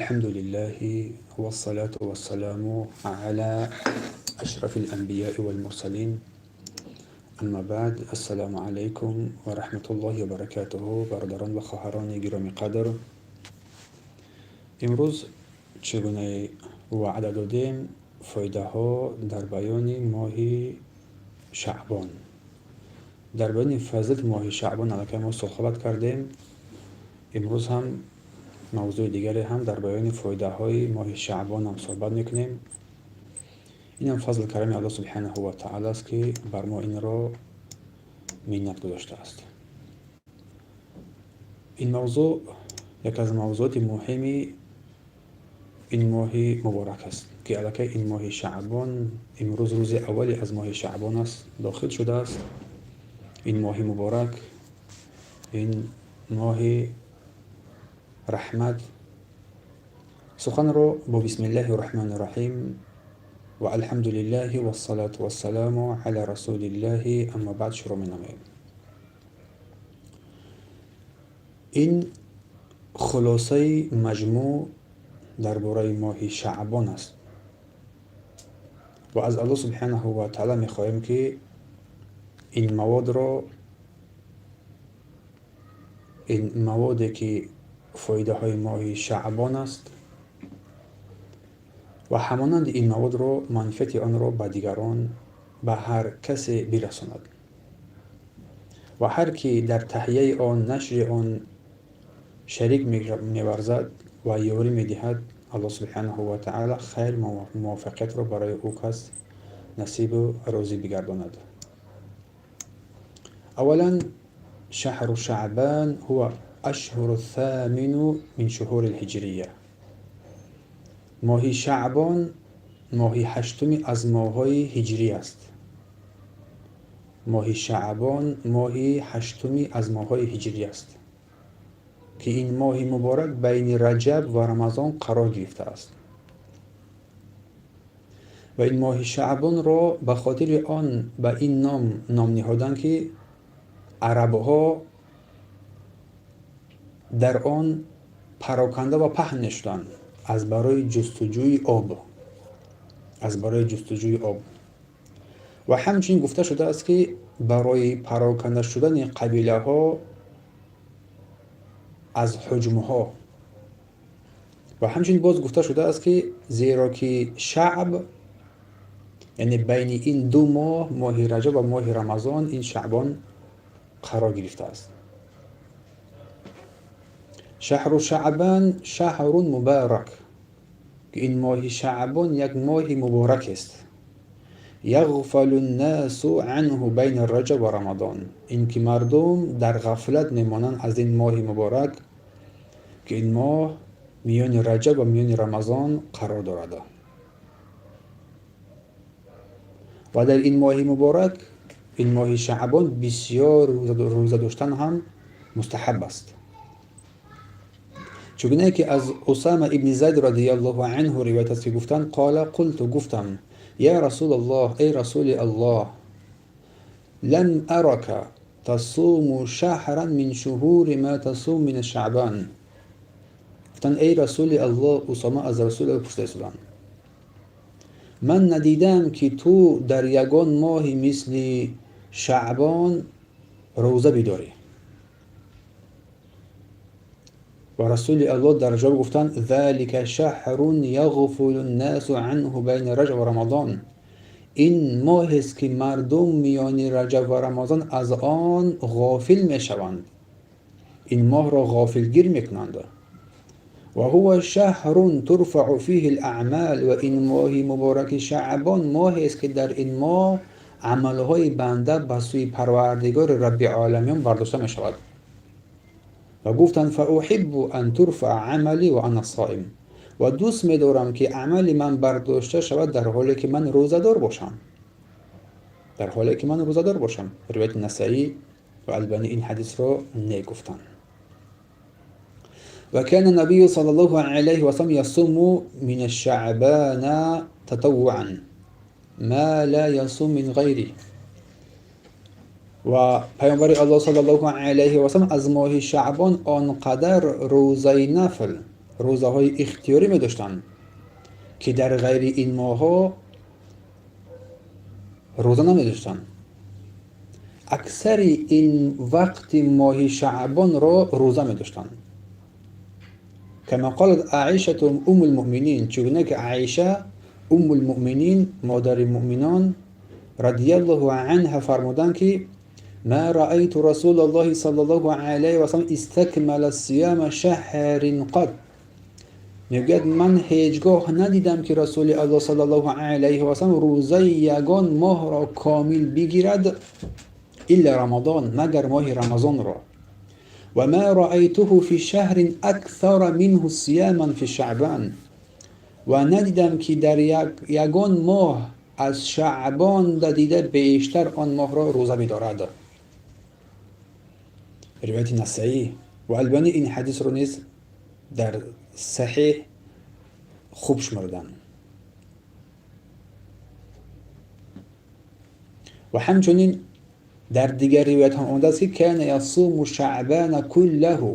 الحمد لله والصلاة والسلام على أشرف الأنبياء والمرسلين، أما بعد، السلام عليكم ورحمة الله وبركاته. Бародарон ва хоҳарони гиромиқадр, имрӯз, чӣ гуна ваъда додем, фоидаҳо дар баёни моҳи Шаъбон, дар баёни фазилати моҳи Шаъбон аллакай мо суҳбат кардем. Имрӯз ҳам мавзӯи дигаре ҳам дар баёни фоидаҳои моҳи Шаъбон ҳам суҳбат мекунем. Инам фазл карами Аллоҳ субҳанаҳу ва таъала аст, ки бар мо инро миннат гузоштааст. Ин мавзӯъ яке аз мавзӯоти муҳими ин моҳи муборак аст, ки аллакай ин моҳи Шаъбон имрӯз рӯзи аввале аз моҳи Шаъбон аст, дохил шудааст. Ин моҳи муборак, ин моҳи раҳмат. Суханро бо бисмиллаҳи раҳмони раҳим ва алҳамдулиллаҳи вассалату вассаламу ала расулиллаҳи, амма баъд, шурӯъ менамоем. Ин хулосаи маҷмӯъ дар бораи моҳи Шаъбон аст ва аз Аллоҳ субҳанаҳу ва таъала мехоҳем, ки ин маводро, ин маводе ки фоидаҳои моҳи Шаъбон аст ва ҳамонанди ин маводро, манфиати онро ба дигарон, ба ҳар касе бирасонад ва ҳар ки дар таҳияи он, нашри он шарик меварзад ва ёрӣ медиҳад, Аллоҳ субҳанаҳу ва таъала хайр, муваффақиятро барои ӯ кас насибу розӣ бигардонад. Аввалан, شهر شعبان هو أشهر الثامن من شهور الهجرية. моҳи Шаъбон моҳи ҳаштуми аз моҳҳои ҳиҷрӣ аст. Моҳи Шаъбон моҳи ҳаштуми аз моҳҳои ҳиҷрӣ аст, ки ин моҳи муборак байни Раҷаб ва Рамазон қарор гирифтааст. Ва ин моҳи Шаъбонро ба хотири он ба ин ном ном ниҳоданд, ки арабҳо дар он пароканда ва паҳн мешуданд аз барои ҷустуҷӯи об, аз барои ҷустуҷӯи об. Ва ҳамчунин гуфта шудааст, ки барои пароканда шудани қабилаҳо аз ҳуҷумҳо. Ва ҳамчунин боз гуфта шудааст, ки зеро ки шаъб, яъне байни ин ду моҳ, моҳи Раҷаб ва моҳи Рамазон, ин Шаъбон қарор гирифтааст. شهر شعبان شهر مبارك, ки ин моҳи Шаъбон як моҳи муборак аст. يغفل الناس عنه بين رجب ورمضان, ин ки мардум дар ғафлат мемонанд аз ин моҳи муборак, ки ин моҳ миёни Раҷаб ва миёни Рамазон қарор дорад. Ва дар ин моҳи муборак, ин моҳи Шаъбон, бисёр рӯза доштан ҳам мустаҳаб аст. Чугуне ки аз Усама ибни Зайд радиаллоҳу анҳу ривоят аст, ки гуфтанд: قال قلت, гуфтам: يا رسول الله, эй Расули Аллоҳ, لم أرك تصوم شهرا من شهور ما تصوم من شعبان. Гуфтанд: эй Расули Аллоҳ, Усома аз Расули Аллоҳ пурсида истоданд, ман надидам, ки ту дар ягон моҳи мисли Шаъбон рӯза бидорӣ. Ва Расули Аллоҳ дар ҷавоб гуфтанд: ذلك شهر يغفل الناس عنه بين رجب ورمضان. Ин моҳест, ки мардум миёни Раҷаб ва Рамазон аз он ғофил мешаванд, ин моҳро ғофилгир мекунанд. وهو شهر ترفع فيه الأعمال. Ва ин моҳи мубораки Шаъбон моҳест, ки дар ин моҳ амалҳои банда ба сӯи Парвардигори Рабби оламиён бардошта мешавад. Ва гуфтанд: فأحب أن يرفع عملي وأنا صائم. Ва дӯст медорам, ки амали ман бардошта шавад, дар ҳоле ки ман рӯзадор бошам, дар ҳоле ки ман рӯзадор бошам. Ривояти Насаӣ ва Албанӣ ин ҳадисро негуфтанд. وكان النبي صلى الله عليه وسلم يصوم من الشعبان تطوعا ما لا يصوم من غيره. Ва Паёмбари Аллоҳ саллаллоҳу алайҳи васаллам аз моҳи Шаъбон он қадар рӯзаи нафл рӯзаҳои ихтиёрӣ медоштанд, ки дар ғайри ин моҳҳо рӯза намедоштанд. Аксари ин вақти моҳи Шаъбонро рӯза медоштанд. Кама қолат Аишату уммул муъминин, чугуна ки Аиша уммул муъминин, модари муъминон радияллоҳу анҳа фармуданд, ки ма раайту расулаллоҳи саллаллоҳу алайҳи васаллам истакмала сияма шаҳрин қад. Мегӯяд, ман ҳеҷ гоҳ надидам, ки Расули Аллоҳ саллаллоҳу алайҳи васаллам рӯзаи ягон моҳро комил бигирад, илла Рамадон, магар моҳи Рамазонро. Ва ма раайтуҳу фи шаҳрин аксара минҳу сияман фи Шаъбан. Ва надидам, ки дар ягон моҳ аз Шаъбон дида бештар он моҳро рӯза бидорад. Ривояти Насаӣ ва Албанӣ ин ҳадисро низ дар саҳеҳ хуб шумурданд. Ва ҳамчунин дар дигар ривоят ҳам омадааст, ки кана ясуму шаъбана куллаҳу,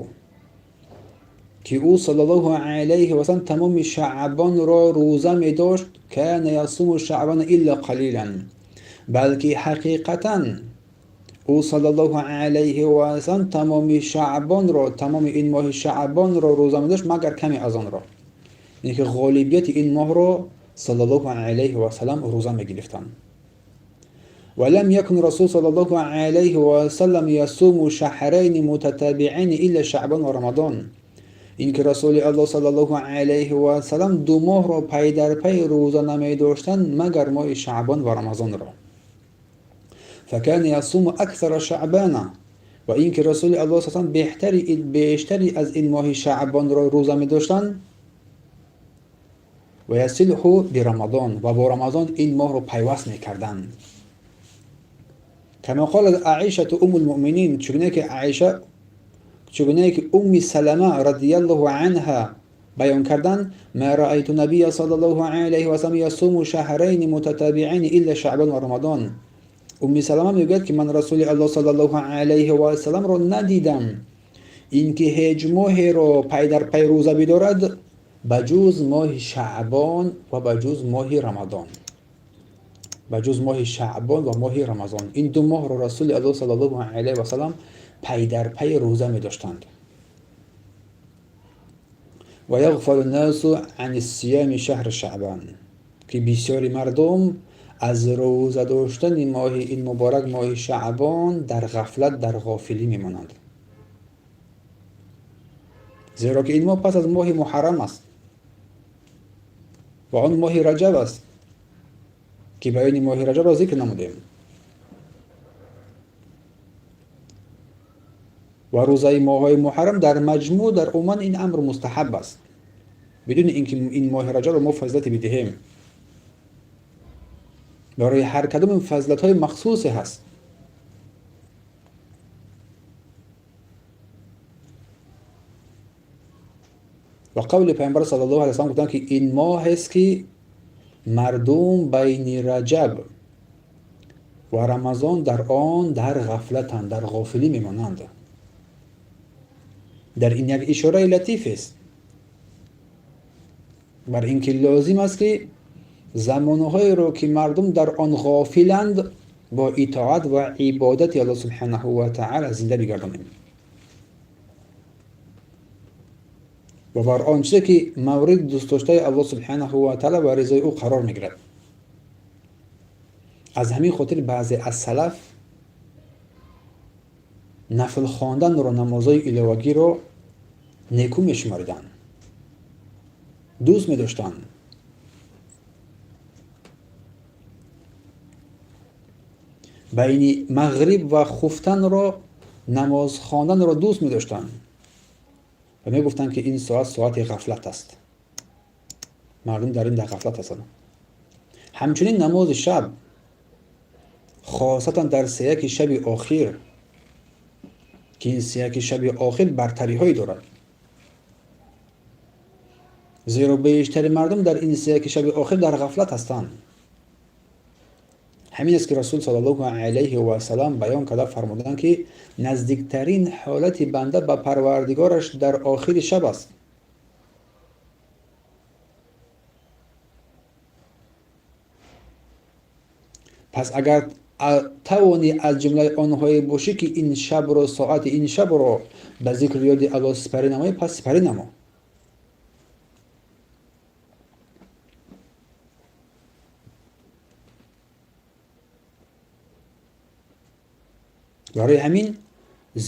ки ӯ саллаллоҳу алайҳи васаллам тамоми Шаъбонро рӯза медошт. Кана ясуму шаъбана илла қалилан, балки ҳақиқатан ӯ саллаллоҳу алайҳи васаллам тамоми Шаъбонро, тамоми ин моҳи Шаъбонро рӯза медошт, магар каме аз онро. Яъне ки ғолибияти ин моҳро саллаллоҳу алайҳи васаллам рӯза мегирифтанд. ولم يكن رسول صلى الله عليه وسلم يصوم شهرين متتابعين إلا شعبان ورمضان. اینکه رسول الله صلی الله علیه و سلم دو ماه را پی در پی روزه نمی داشتند، مگر ماه شعبان و رمضان را. فكان يصوم اکثر شعبان. و اینکه رسول الله صلی الله علیه و سلم بیشتری از این ماه شعبان را روزه می داشتند. و یصله برمضان، و با رمضان این ماه را پیوست می کردند. کما قالت عایشه ام المؤمنین، چگونه که عایشه، چگونه که ام سلمه رضی الله عنها بیان کردند، ما رأیت نبی صلی الله علیه و سلم یصوم شهرین متتابعین الا شعبان و رمضان. ام سلمه میگوید که من رسول الله صلی الله علیه و سلم را ندیدم اینکه هیچ ماهی را پی در پی روزه بدارد بجز ماه شعبان و بجز ماه رمضان، بجز ماه شعبان و ماه رمضان. این دو ماه را رسول الله صلی الله علیه و سلم پی در پی روزه می داشتند. و یغفل الناس عن الصیام شهر شعبان، که بسیاری مردم از روزه داشتن ماه این مبارک ماه شعبان در غفلت، در غافلی میمانند، زیرا که این ماه پس از ماه محرم است و آن ماه رجب است که بیان ماه رجب را ذکر نمودیم. و روزه ماه‌های محرم در مجموع در عمان این امر مستحب است، بدون اینکه این ماه رجب را ما فضیلت بدهیم. برای هر کدام فضیلت‌های مخصوصی هست. و قول پیامبر صلی الله علیه و سلم گفتند که این ماه است که مردم بین رجب و رمضان در آن در غفلتند، در غافلی میمانند. در این یک اشاره لطیف است بر اینکه لازم است که زمانهایی را که مردم در آن غافلند با اطاعت و عبادت الله سبحانه و تعالی زنده بگردانیم و بر آن چیزی که مورد دوست داشته الله سبحانه و تعالی و رضای او قرار میگیرد. از همین خاطر بعضی از سلف نفل خواندن را، نمازهای علاوگی را نیکو میشماردند، دوست میداشتند. بین مغرب و خفتن را، نماز خواندن را دوست میداشتند و میگفتند که این ساعت ساعت غفلت است، مردم در این در غفلت هستند. همچنین نماز شب، خاصتا در سه شب آخر، که این سه شب آخر برتری هایی دارد، زیرا بیشتر مردم در این سه شب آخر در غفلت هستند. همین است که رسول صلی الله علیه و سلم بیان کرده فرمودند که نزدیکترین حالت بنده به پروردگارش در آخر شب است. Пас агар тавонӣ аз ҷумлаи онҳое бошӣ, ки ин шабро, соати ин шабро ба зикри ёди Аллоҳ сипарӣ намоӣ, пас сипарӣ намо. Барои ҳамин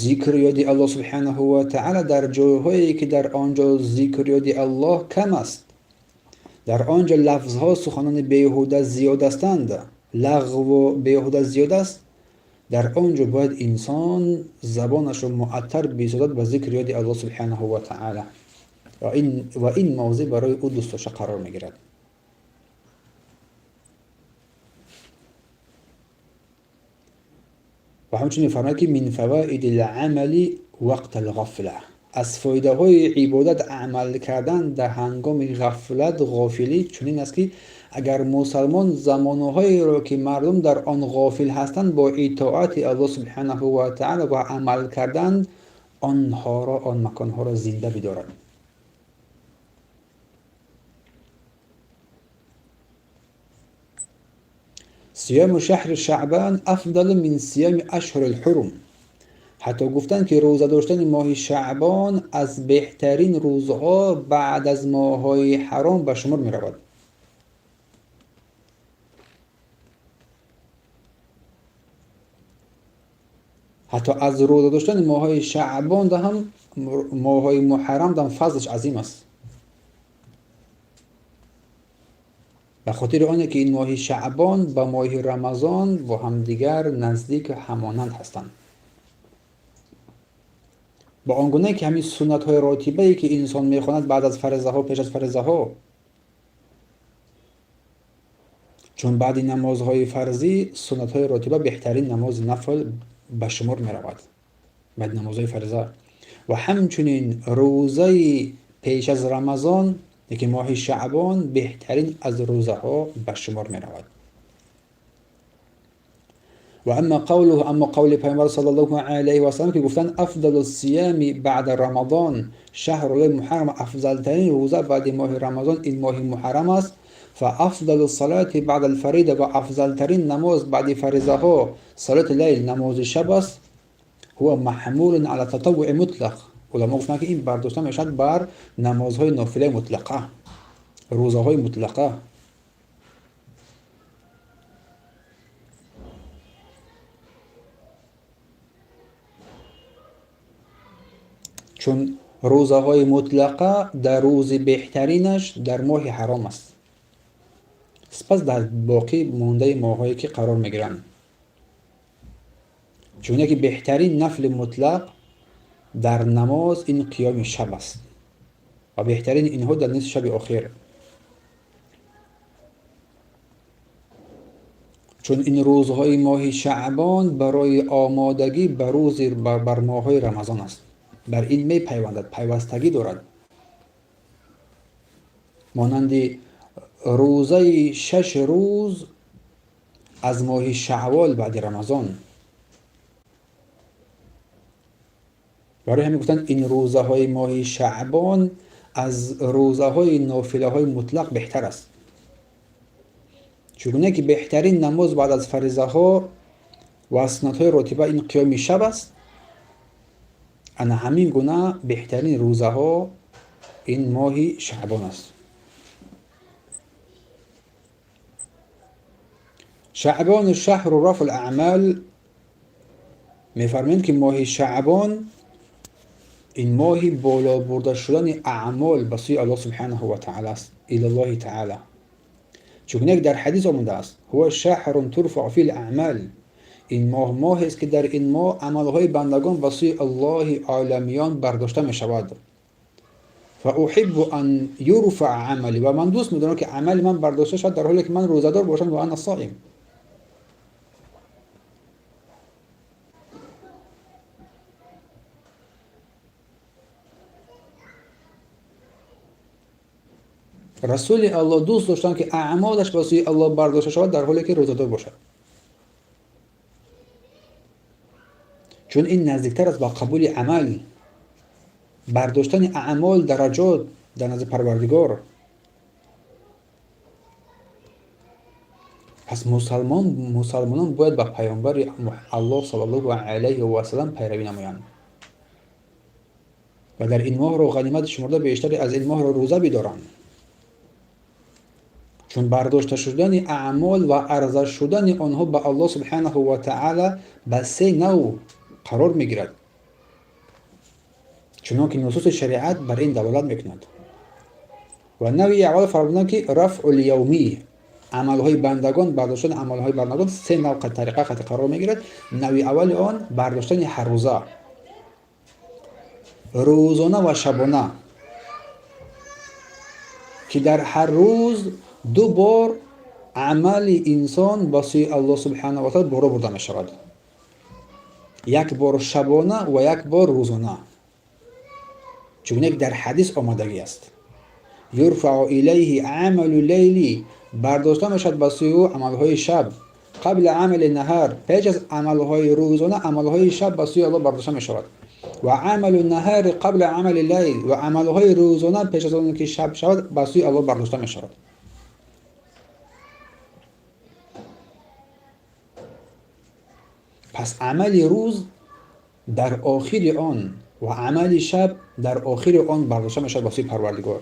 зикри ёди Аллоҳ субҳанаҳу ва таъала дар ҷойҳое ки дар он ҷо зикри ёди Аллоҳ кам аст, дар он ҷо лафзҳо, суханони беҳуда зиёд ҳастанд, лағву беҳуда зиёд аст, дар он ҷо бояд инсон забонашро муаттар бисозад ба зикри ёди Аллоҳ субҳанаҳу ва таъала ва ин мавзеъ барои ӯ дӯстдошта қарор мегирад. Ва ҳамчунин фармояд, ки мин фаваиди л-амали вақт ал-ғафла, аз фоидаҳои ибодат амал кардан дар ҳангоми ғафлат, ғофилӣ чунин аст, ки агар мусалмон замонҳоеро ки мардум дар он ғофил ҳастанд бо итоати Аллоҳ субҳанаҳу ва таъала ва амал кардан онҳоро, он маконҳоро зинда бидорад. Сияму шаҳри Шаъбан афдалу мин сиями ашҳури лҳурум. Ҳатто гуфтанд, ки рӯза доштани моҳи Шаъбон аз беҳтарин рӯзҳо баъд аз моҳҳои ҳаром ба шумор меравад. Ҳатто аз рӯза доштани моҳҳои Шаъбон ҳам моҳҳои муҳаррам ҳам фазлаш азим аст. Ба хотири оне ки ин моҳи Шаъбон ба моҳи Рамазон бо ҳамдигар наздик ҳамонанд ҳастанд. Бо он гунае ки ҳамин суннатҳои ротибае ки инсон мехонад баъд аз фаризаҳо, пеш аз фаризаҳо, чун баъди намозҳои фарзӣ суннатҳои ротиба беҳтарин намози нафл ба шумор меравад баъди намозҳои фариза. Ва ҳамчунин рӯзаи пеш аз Рамазон, ки моҳи Шаъбон беҳтарин аз рӯзаҳо ба шумор меравад. Ва амма қавлуҳу, аммо қавли Пайғамбар саллаллоҳу алайҳи васаллам ки гуфтанд афдалу сиями баъда Рамазон шаҳрул муҳаррам, афзалтарин рӯза баъди моҳи Рамазон ин моҳи муҳаррам аст. Фа афдалу салати баъда алфарида, ва афзалтарин намоз баъди фаризаҳо салати лайл, намози шаб аст. Ҳува маҳмулун ала татаввуи мутлақ. Уламо гуфтанд, ки ин бардошта мешавад бар намозҳои нофилаи мутлақа, рӯзаҳои мутлақа. Чун рӯзаҳои мутлақа дар рӯзи беҳтаринаш дар моҳи ҳаром аст, сипас дар боқӣ мондаи моҳҳое ки қарор мегиранд. Чуне ки беҳтарин нафли мутлақ дар намоз ин қиёми шаб аст ва беҳтарин инҳо дар нисфи шаби охир. Чун ин рӯзҳои моҳи Шаъбон барои омодагӣ ба рӯзи бар моҳҳои Рамазон аст, бар ин мепайвандад, пайвастагӣ дорад. Монанди рӯзаи 6 рӯз аз моҳи Шаъвол баъди Рамазон. Барои ҳамин гуфтанд ин рӯзаҳои моҳи Шаъбон аз рӯзаҳои нофилаҳои мутлақ беҳтар аст. Чугуне ки беҳтарин намоз баъд аз фаризаҳо ва суннатҳои ротиба ин қиёми шаб аст, ана ҳамин гуна беҳтарин рӯзаҳо ин моҳи Шаъбон аст. Шаъбон шаҳру рафъ аъмал, мефармоянд ки моҳи Шаъбон ин моҳи боло бурда шудани аъмол ба сӯи Аллоҳ субҳанаҳу ва таъала аст, илаллоҳи таъала. Чунки дар ҳадис омадааст ҳува шаҳрун турфау фил аъмал, ин моҳ моҳест ки дар ин моҳ амалҳои бандагон ба сӯи Аллоҳи оламиён бардошта мешавад. Фа уҳиббу ан юрфаа амали, ва ман дӯст медорам ки амали ман бардошта шавад дар ҳоле ки ман рӯзадор бошам, ва ана соим. Расули Аллоҳ дӯст доштанд ки аъмолаш ба сӯи Аллоҳ бардошта шавад дар ҳоле ки рӯзадор бошад, чун ин наздиктар аст ба қабули амал, бардоштани аъмол дараҷот дар назди Парвардигор. Пас мусалмонон бояд ба паёмбари Аллоҳ саллаллоҳу алайҳи васаллам пайравӣ намоянд ва дар ин моҳро ғанимат шумурда бештаре аз ин моҳро рӯза бидоранд, чун бардошта шудани аъмол ва арза шудани онҳо ба Аллоҳ субҳанаҳу ва таъала ба се нав қарор мегирад, чунон ки нусуси шариат бар ин далолат мекунад. Ва нави аввал фармуданд, ки рафъул явмӣ, амалҳои бандагон, бардоштани амалҳои бандагон се нав тариқа қати қарор мегирад. Нави аввали он бардоштани ҳаррӯза, рӯзона ва шабона, ки дар ҳар рӯз ду бор амали инсон ба сӯи Аллоҳ субҳанаҳу ва таъала боло бурда мешавад, як бор шабона ва як бор рӯзона, чуноне ки дар ҳадис омадагӣ аст. Юрфаъу илайҳи амалу лайли, бардошта мешавад ба сӯи ӯ амалҳои шаб, қабла амали наҳар, пеш аз амалҳои рӯзона амалҳои шаб ба сӯи Аллоҳ бардошта мешавад, ва амалу наҳари қабла амали лайл, ва амалҳои рӯзона пеш аз он ки шаб шавад ба сӯи Аллоҳ бардошта мешавад. Пас амали рӯз дар охири он ва амали шаб дар охири он бардошта мешавад ба сӯи Парвардигор.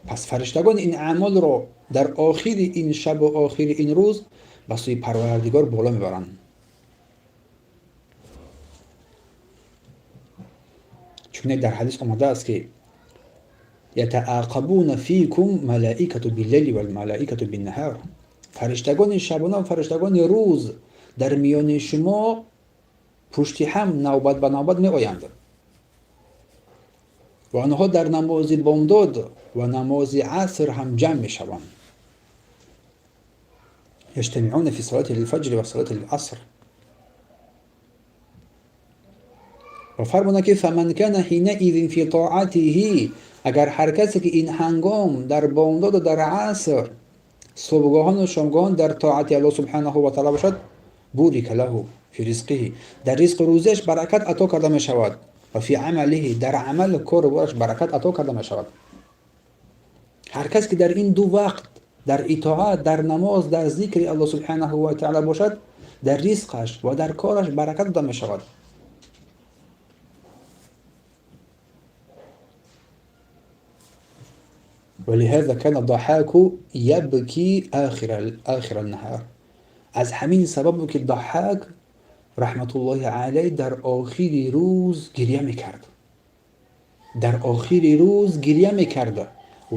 Пас фариштагон ин аъмолро дар охири ин шабу охири ин рӯз ба сӯи Парвардигор боло мебаранд. Чунки дар ҳадис омадааст, ки ятаақабуна фикум малаикату биллайли вал малаикату биннаҳар, фариштагони шабона ва фариштагони рӯз дар миёни шумо пушти ҳам навбат ба навбат меоянд ва онҳо дар намози бомдод ва намози аср ҳам ҷамъ мешаванд. Яҷтамиуна фи салати лфаҷри ва салати ласр. Ва фармуданд, ки фаман кана ҳинаизин фи тоатиҳи, агар ҳар касе ки ин ҳангом дар бомдоду дар аср, субҳгоҳону шомгоҳон дар тоати Аллоҳ субҳанаҳу ва таъала бошад, бурика лаҳу фи ризқиҳи, дар ризқу рӯзиаш баракат ато карда мешавад, ва фи амалиҳи, дар амалу кору бораш баракат ато карда мешавад. Ҳар кас ки дар ин ду вақт дар итоат, дар намоз, дар зикри Аллоҳ субҳанаҳу ва таъала бошад, дар ризқаш ва дар кораш баракат дода мешавад. ولهذا كان الضحاك يبكي آخر النهار. از همین سبب بود که ضحاک رحمت الله علیه در آخر روز گریه میکرد، در آخر روز گریه میکرد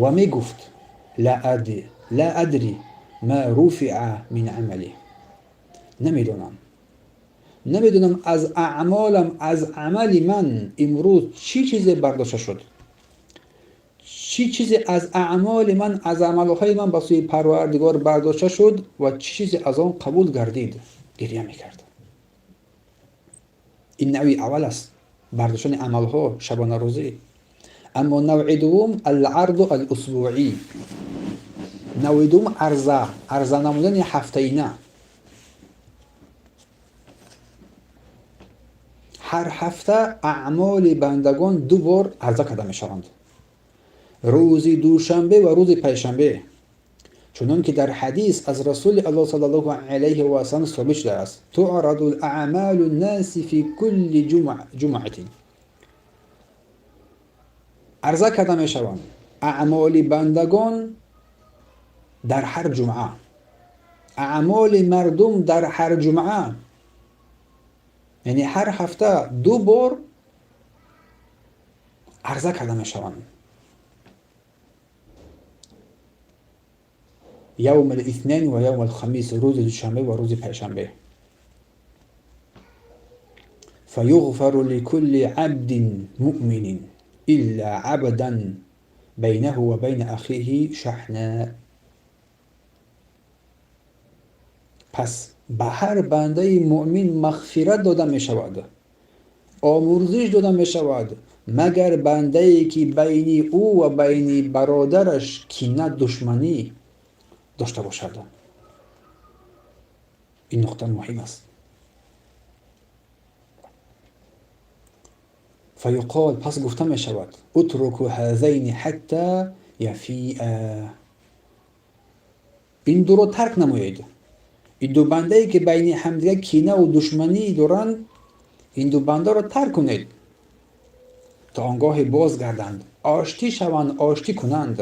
و میگفت لا ادری ما رفع من عملی، نمیدونم از اعمالم، از عمل من امروز چی چیز برداشته شد، چی چیزی از اعمال من، از عملهای من به سوی پروردگار برداشته شد و چی چیزی از آن قبول گردید. گریه میکرد. این نوع اول است، برداشتن عملها شبانه روزی. اما نوع دوم العرض الاسبوعی، نوع دوم عرضه نمودن هفته‌اینه. هر هفته اعمال بندگان دو بار عرضه کرده میشوند، روز دوشنبه و روز پنجشنبه، چنان که در حدیث از رسول الله صلی الله علیه و سلم ثابت شده است: تعرض الاعمال الناس فی کل جمعه. عرضه کرده میشوند اعمال بندگان در هر جمعه، اعمال مردم در هر جمعه، یعنی هر هفته دو بار عرضه کرده میشوند. یوم الاثنین و یوم الخمیس، روز دوشنبه و روز پنجشنبه. فیغفر لكل عبد مؤمن الا عبدا بینه و بین اخیه شحنا. پس به هر بنده مؤمن مغفرت داده می شود، آمرزش داده می شود، مگر بنده ای که بین او و بین برادرش کینه دشمنی داشته باشد. این نقطه مهم است. Фаюқол, пас гуфта мешавад: утруку ҳазайни ҳатта яфиа. Ин дуро тарк намоед. Ин ду бандае ки байни ҳамдига кинаву душманӣ доранд, ин ду бандаро тарк кунед то он гоҳе бозгарданд, оштӣ шаванд, оштӣ кунанд.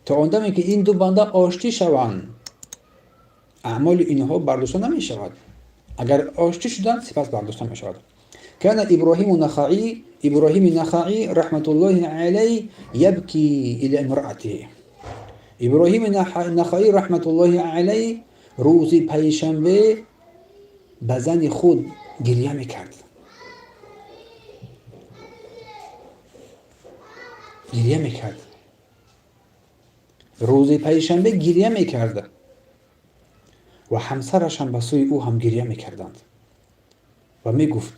То он даме ки ин ду банда оштӣ шаванд, аъмоли инҳо бардошта намешавад. Агар оштӣ шуданд, сипас бардошта мешавад. Кана Иброҳиму Нахаӣ, Иброҳими Нахаӣ раҳматуллоҳи алайҳ ябки ила имраатиҳи. Иброҳими Нахаӣ раҳматуллоҳи алайҳ рӯзи панҷшанбе ба зани худ гиря мекард. Гиря мекард. Рӯзи панҷшанбе гиря мекард ва ҳамсараш ҳам ба сӯи ӯ ҳам гиря мекарданд ва мегуфт: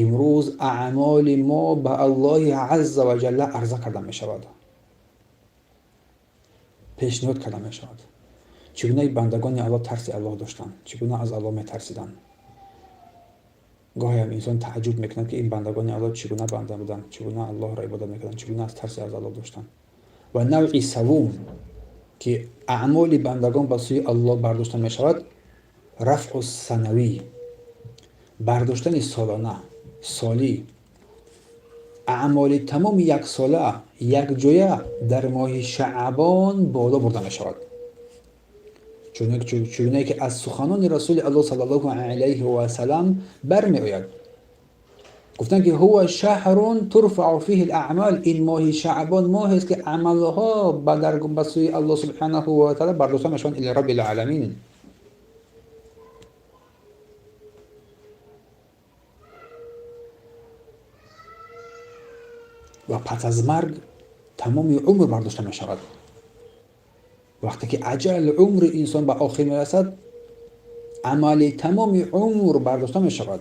имрӯз аъмоли мо ба Аллоҳи азза ва ҷалла арза карда мешавад, пешниҳод карда мешавад. Чӣ гуна бандагони Аллоҳ тарси Аллоҳ доштанд, чӣ гуна аз Аллоҳ метарсиданд. Гоҳе ҳам инсон тааҷҷуб мекунад, ки ин бандагони Аллоҳ чӣ гуна банда буданд, чӣ гуна Аллоҳро ибодат мекарданд, чӣ гуна аз тарси аз Аллоҳ доштанд. Ва навъи савум ки аъмоли бандагон ба сӯи Аллоҳ бардошта мешавад, рафъу санавӣ, бардоштани солона, солӣ. Аъмоли тамоми яксола якҷоя дар моҳи Шаъбон боло бурда мешавад. Чуноне ки аз суханони Расули Аллоҳ саллаллоҳу алайҳи васалам бармеояд. Гуфтанд ки ҳува шаҳрун турфау фиҳи л-аъмал, ин моҳи Шаъбон моҳест ки амалҳо ба сӯи Аллоҳ субҳанаҳу ва таъала бардошта мешаванд ила раббил оламин. Ва пас аз марг тамоми умр бардошта мешавад. Вақте ки аҷал умри инсон ба охир мерасад, амали тамоми умр бардошта мешавад.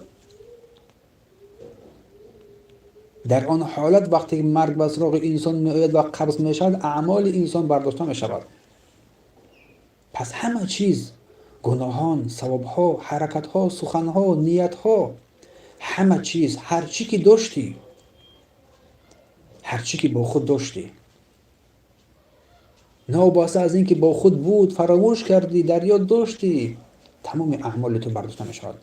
Дар он ҳолат вақте ки марг ба суроғи инсон меояд ва қабз мешавад, аъмоли инсон бардошта мешавад. Пас ҳама чиз, гуноҳон, савобҳо, ҳаракатҳо, суханҳо, ниятҳо, ҳама чиз, ҳар чӣ ки доштӣ, ҳар чӣ ки бо худ доштӣ, новобаста аз ин ки бо худ буд, фаромӯш кардӣ, дар ёд доштӣ, тамоми аъмоли ту бардошта мешавад.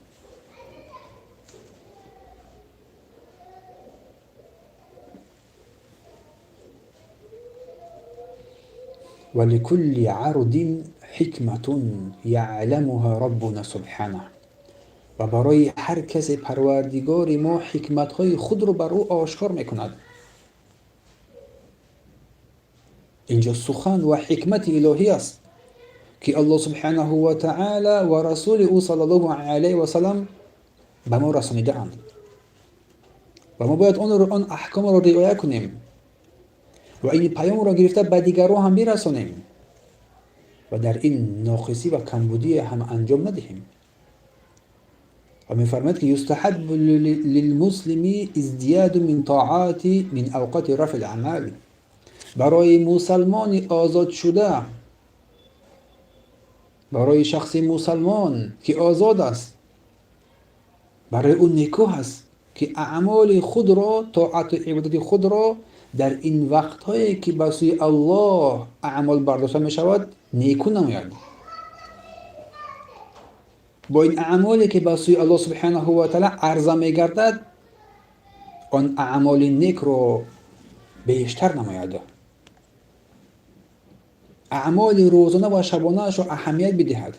Ва ликулли ардин ҳикматун яъламуҳа роббуна субҳанаҳ. Ва барои ҳар касе Парвардигори мо ҳикматҳои худро бар ӯ ошкор мекунад. Инҷо сухан ва ҳикмати илоҳӣ аст ки Аллоҳ субҳанаҳу ва таъала ва расули ӯ саллаллоҳу алайҳи васалам ба мо расонидаанд ва мо бояд он аҳкомро риоя кунем ва ин паёмро гирифта ба дигарон ҳам бирасонем ва дар ин ноқисӣ ва камбудие ҳам анҷом надиҳем. Ва мефармояд ки юстаҳаббу лилмуслими издияду мин тоати мин авқоти рафъи л-аъмал. Барои мусалмони озодшуда, барои шахси мусалмон ки озод аст, барои ӯ некӯ аст ки аъмоли худро, тоату ибодати худро дар ин вақтҳое ки ба сӯи Аллоҳ аъмол бардошта мешавад некӯ намояд. Бо ин аъмоле ки ба сӯи Аллоҳ субҳанаҳу ва таъала арза мегардад, он аъмоли некро бештар намояд. Аъмоли рӯзона ва шабонаашро аҳамият бидиҳад.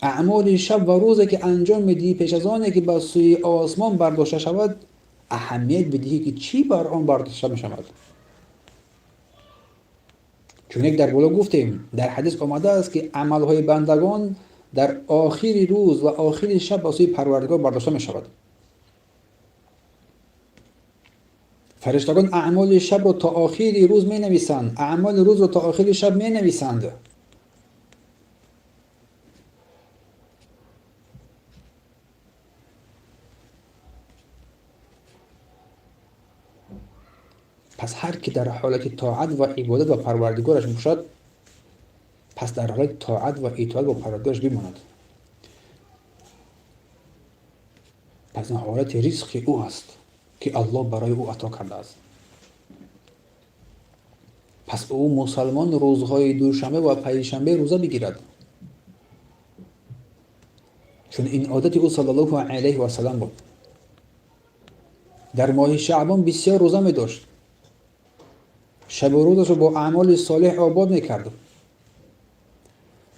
Аъмоли шаб ва рӯзе ки анҷом медиҳӣ пеш аз оне ки ба сӯи осмон бардошта шавад, аҳамият бидиҳӣ ки чӣ бар он бардошта мешавад. Чун як дар боло гуфтем, дар ҳадис омадааст ки амалҳои бандагон дар охири рӯз ва охири шаб ба сӯи Парвардигор бардошта мешавад. Фариштагон аъмоли шабро то охири рӯз менависанд, аъмоли рӯзро то охири шаб менависанд. Пас ҳар ки дар ҳолати тоат ва ибодат ба Парвардигораш бошад, пас дар ҳолати тоат ва итоат бо Парвардигораш бимонад. Пас ин ҳолати ризқи ӯ аст, ки Аллоҳ барои ӯ ато кардааст. Пас ӯ мусалмон рӯзҳои душанбе ва панҷшанбе рӯза бигирад, чун ин одати ӯ саллаллоҳу алайҳи васаллам буд. Дар моҳи Шаъбон бисёр рӯза медошт, шабу рӯзашро бо аъмоли солеҳ обод мекард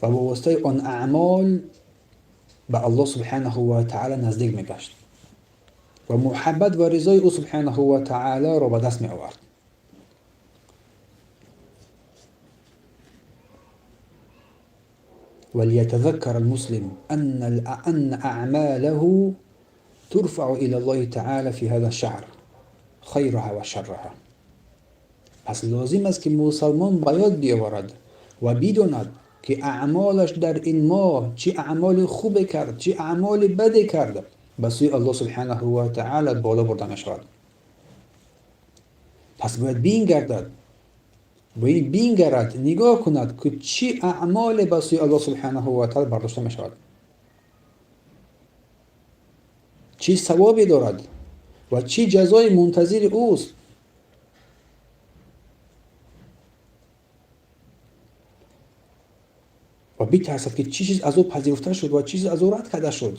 ва бо воситаи он аъмол ба Аллоҳ субҳанаҳу ва таъала наздик мегашт ва муҳаббат ва ризои ӯ субҳанаҳу ва таъаларо ба даст меовард. وليتذكر المسلم أن أعماله ترفع إلى الله تعالى في هذا الشهر خيرها وشرها. پس لازم است که مسلمان باید بیاورد و بداند که اعمالش در این ماه چه اعمال خوب کرد، چه اعمال بد کرد، به سوی الله سبحانه و تعالی بالا برده می شود. پس باید بینگردد، باید بینگرد، نگاه کند که چه اعمال به سوی الله سبحانه و تعالی برداشته می شود، چه ثوابی دارد و چه جزای منتظر اوست. و بترسد که چه چیز از او پذیرفته شد و چه چیز از او رد کرده شد.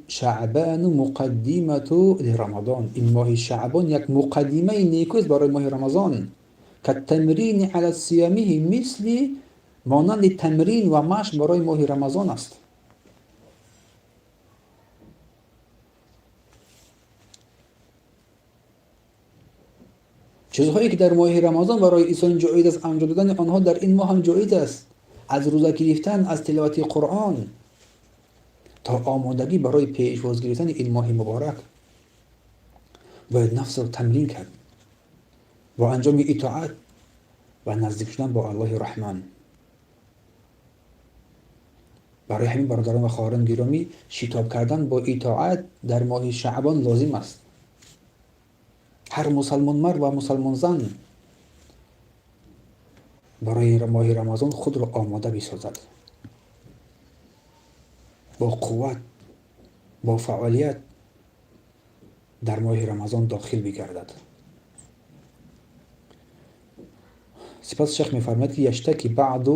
شعبان مقدمة لرمضان. این ماه شعبان یک مقدمه نیکوست برای ماه رمضان. کالتمرین علی صیامه، مثل مانند تمرین و مشق برای ماه رمضان است. چیزهایی که در ماه رمضان برای انسان جایز است انجام دادن آنها در این ماه هم جایز است، از روزه گرفتن، از تلاوت قرآن تا آمادگی برای پیشواز گرفتن این ماه مبارک. باید نفس را تمرین کرد با انجام اطاعت و نزدیک شدن با الله رحمان. برای همین برادران و خواهران گرامی، شتاب کردن با اطاعت در ماه شعبان لازم است. هر مسلمان مرد و مسلمان زن برای ماه رمضان خود را آماده بسازد، با قوت، با فعالیت در ماه رمضان داخل بگردد. سپس شیخ می‌فرماید که یشتکی بعض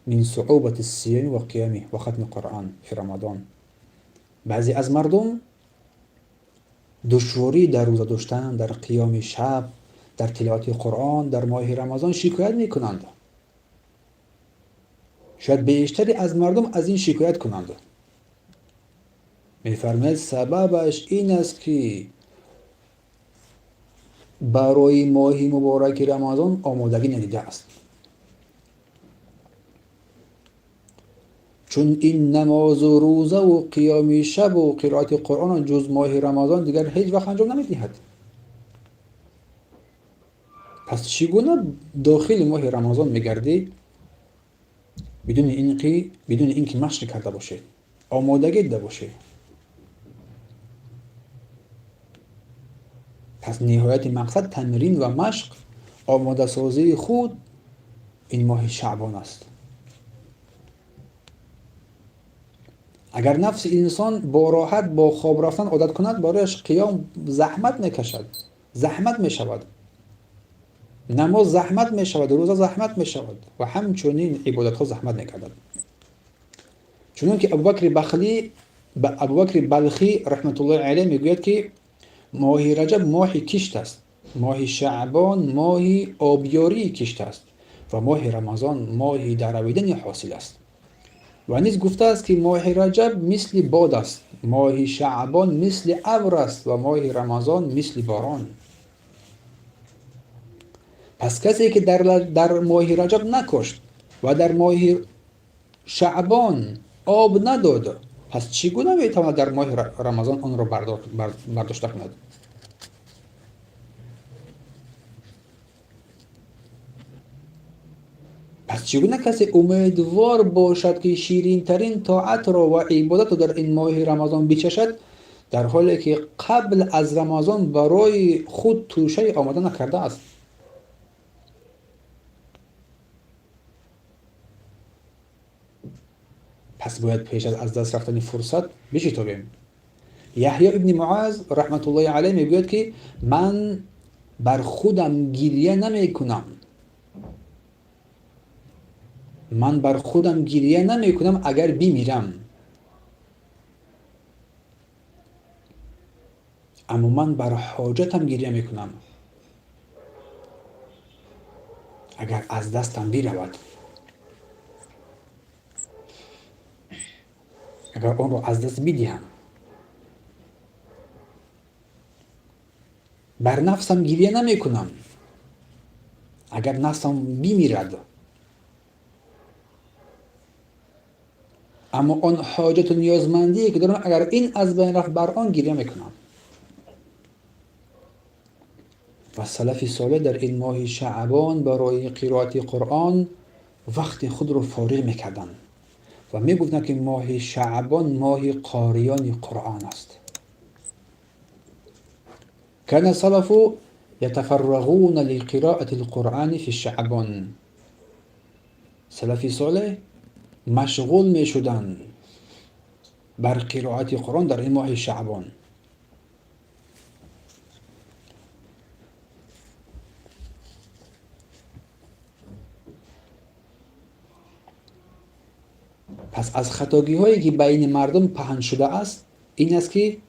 من صعوبة الصيام وقيامه وختم القرآن في رمضان. بعضی از مردم دشواری در روزه داشتن، در قیام شب، در تلاوت قرآن در ماه رمضان شکایت میکنند. شاید بیشتری از مردم از این شکایت کنند. میفرماید سببش این است که برای ماه مبارک رمضان آمادگی ندیده است. چون این نماز و روزه و قیام شب و قرائت قرآن جز ماه رمضان دیگر هیچ وقت انجام نمیدهد. پس چگونه داخل ماه رمضان میگردی بدون اینکه مشق کرده باشه، آمادگی دیده باشه؟ پس نهایت مقصد تمرین و مشق، آماده سازی خود این ماه شعبان است. اگر نفس انسان با راحت با خواب رفتن عادت کند، برایش قیام زحمت میکشد، زحمت میشود، نماز زحمت میشود، روزه زحمت میشود و همچنین عبادت ها زحمت میکردند. چون که ابوبکر بلخی رحمت الله علیه میگوید که ماه رجب ماه کشت است، ماه شعبان ماه آبیاری کشت است و ماه رمضان ماه درویدن حاصل است. و نیز گفته است که ماه رجب مثل باد است، ماه شعبان مثل ابر است و ماه رمضان مثل باران. پس کسی که در ماه رجب نکشت و در ماه شعبان آب نداد، پس چگونه میتواند در ماه رمضان آن را برداشته کند؟ پس چگونه کسی امیدوار باشد که شیرین ترین طاعت را و عبادت را در این ماه رمضان بچشد، در حالی که قبل از رمضان برای خود توشه آماده نکرده است؟ Пас бояд пеш аз даст рафтани фурсат бишитобем. Яҳё ибни Муаз раҳматуллоҳи алайҳ мегӯяд, ки ман бар худам гиря намекунам. Ман бар худам гиря намекунам агар бимирам. Аммо ман бар ҳоҷатам гиря мекунам агар аз дастам биравад. Агар онро аз даст бидиҳам. Бар нафсам гиря намекунам агар нафсам бимирад. Аммо он ҳоҷату ниёзмандие ки дорам, агар ин аз байн рафт, бар он гиря мекунам. Ва салафи солеҳ дар ин моҳи Шаъбон барои қироати Қуръон вақти худро фориғ мекарданд ва мегуфтанд, ки моҳи Шаъбон моҳи қориёни Қуръон аст. Кана салафу ятафаррағуна лиқироати лқуръани фи шаъбон. Салафи солеҳ машғул мешуданд бар қироати Қуръон дар ин моҳи Шаъбон. Пас аз хатогиҳое ки байни мардум паҳн шудааст ин аст, ки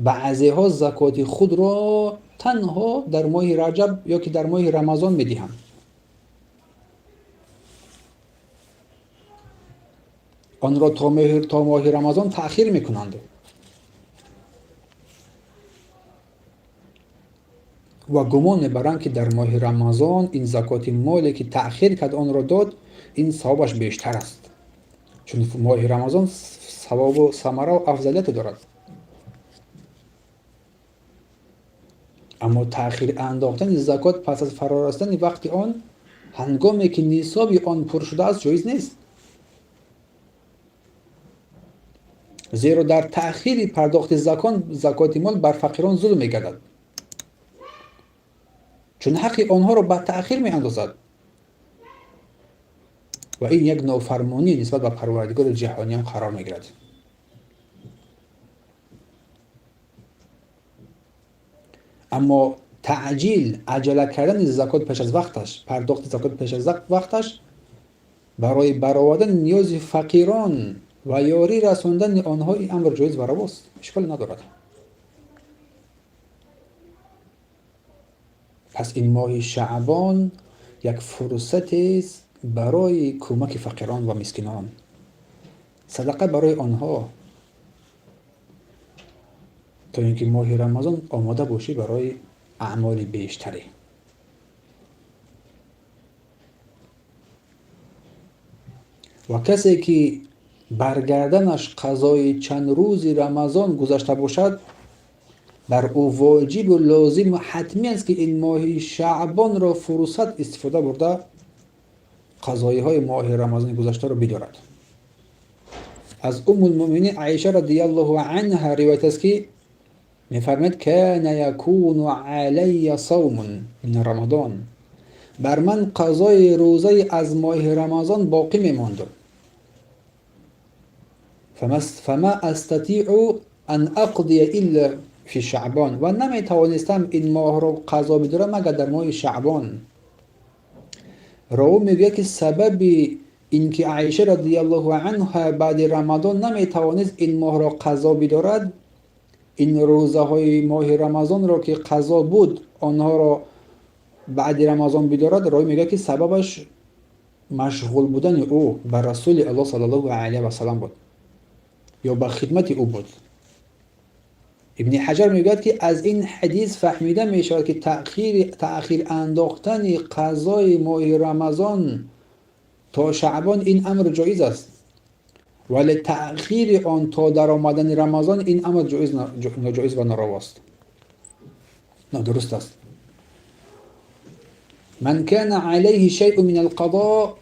баъзеҳо закоти худро танҳо дар моҳи Раҷаб ё ки дар моҳи Рамазон медиҳанд. Онро то моҳи Рамазон таъхир мекунанд ва гумон мебаранд, ки дар моҳи Рамазон ин закоти моле ки таъхир кард онро дод, ин савобаш бештар аст, чун моҳи Рамазон савобу самараву афзалияте дорад. Аммо таъхир андохтани закот пас аз фарорасидани вақти он, ҳангоме ки нисоби он пур шудааст, ҷоиз нест. Зеро дар таъхири пардохти закоти мол бар фақирон зулм мегардад, чун ҳаққи онҳоро ба таъхир меандозад ва ин як нофармонӣ нисбат ба Парвардигори ҷаҳониён қарор мегирад. Аммо таъҷил, аҷала кардани закот пеш аз вақташ, пардохти закот пеш аз вақташ барои баровардани ниёзи фақирон ва ёрӣ расондани онҳо ин амр ҷоиз ва равост, ишколе надорад. Пас ин моҳи Шаъбон як фурсатест барои кӯмаки фақирон ва мискинон, садақа барои онҳо, то ин ки моҳи Рамазон омода бошӣ барои аъмоли бештаре. Ва касе ки баргарданаш қазои чанд рӯзи Рамазон гузашта бошад, бар ӯ воҷибу лозиму ҳатмӣ аст, ки ин моҳи Шаъбонро фурсат истифода бурда қазоиҳои моҳи Рамазони гузаштаро бидорад. Аз Уммулмӯъминин Аиша радияллоҳу анҳа ривоят аст, ки мефармояд: кана якуну алайя савмун мин Рамадон, бар ман қазои рӯзаи аз моҳи Рамазон боқӣ мемонд. Фама астатиъу ан ақдия илла фи Шаъбон, ва наметавонистам ин моҳро қазо бидорам магар дар моҳи Шаъбон. Ровӣ мегӯяд, ки сабаби ин ки Аиша радияллоҳу анҳа баъди Рамазон наметавонист ин моҳро қазо бидорад, ин рӯзаҳои моҳи Рамазонро ки қазо буд онҳоро баъди Рамазон бидорад, ровӣ мегӯяд, ки сабабаш машғул будани ӯ ба Расули Аллоҳ саллаллоҳу алайҳи васаллам буд ё ба хидмати ӯ буд. Ибни Ҳаҷар мегӯяд, ки аз ин ҳадис фаҳмида мешавад, ки таъхир андохтани қазои моҳи Рамазон то Шаъбон ин амр ҷоиз аст, вале таъхири он то даромадани Рамазон ин амр ноҷоиз ва норавост, нодуруст аст. Ман кана алайҳи шайъун мин алқадо,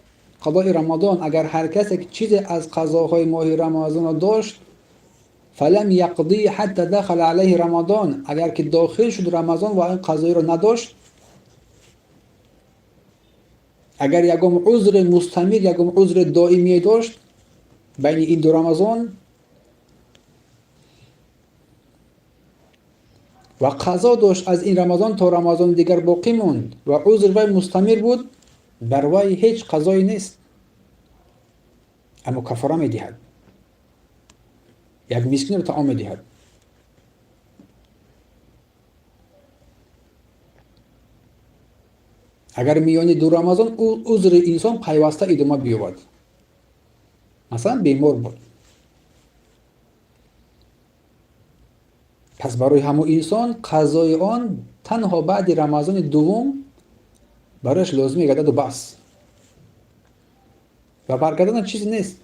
қазои Рамазон, агар ҳар касе чизе аз қазоҳои моҳи Рамазонро дошт, фалам яқди ҳатта дахала алайҳи Рамазон, агар ки дохил шуд Рамазон ва ин қазоиро надошт, агар ягон узри мустамир, ягон узри доимие дошт, байни ин ду Рамазон ва қазо дошт аз ин Рамазон то Рамазони дигар боқӣ монд ва узр вай мустамир буд, бар вай ҳеҷ қазое нест, аммо кафора медиҳад, як мискинро таом медиҳад. Агар миёни ду Рамазон узри инсон пайваста идома биёбад, масалан бемор буд, пас барои ҳамон инсон қазои он танҳо баъди Рамазони дуввум барояш лозим мегардаду бас, ва баргардана чизе нест.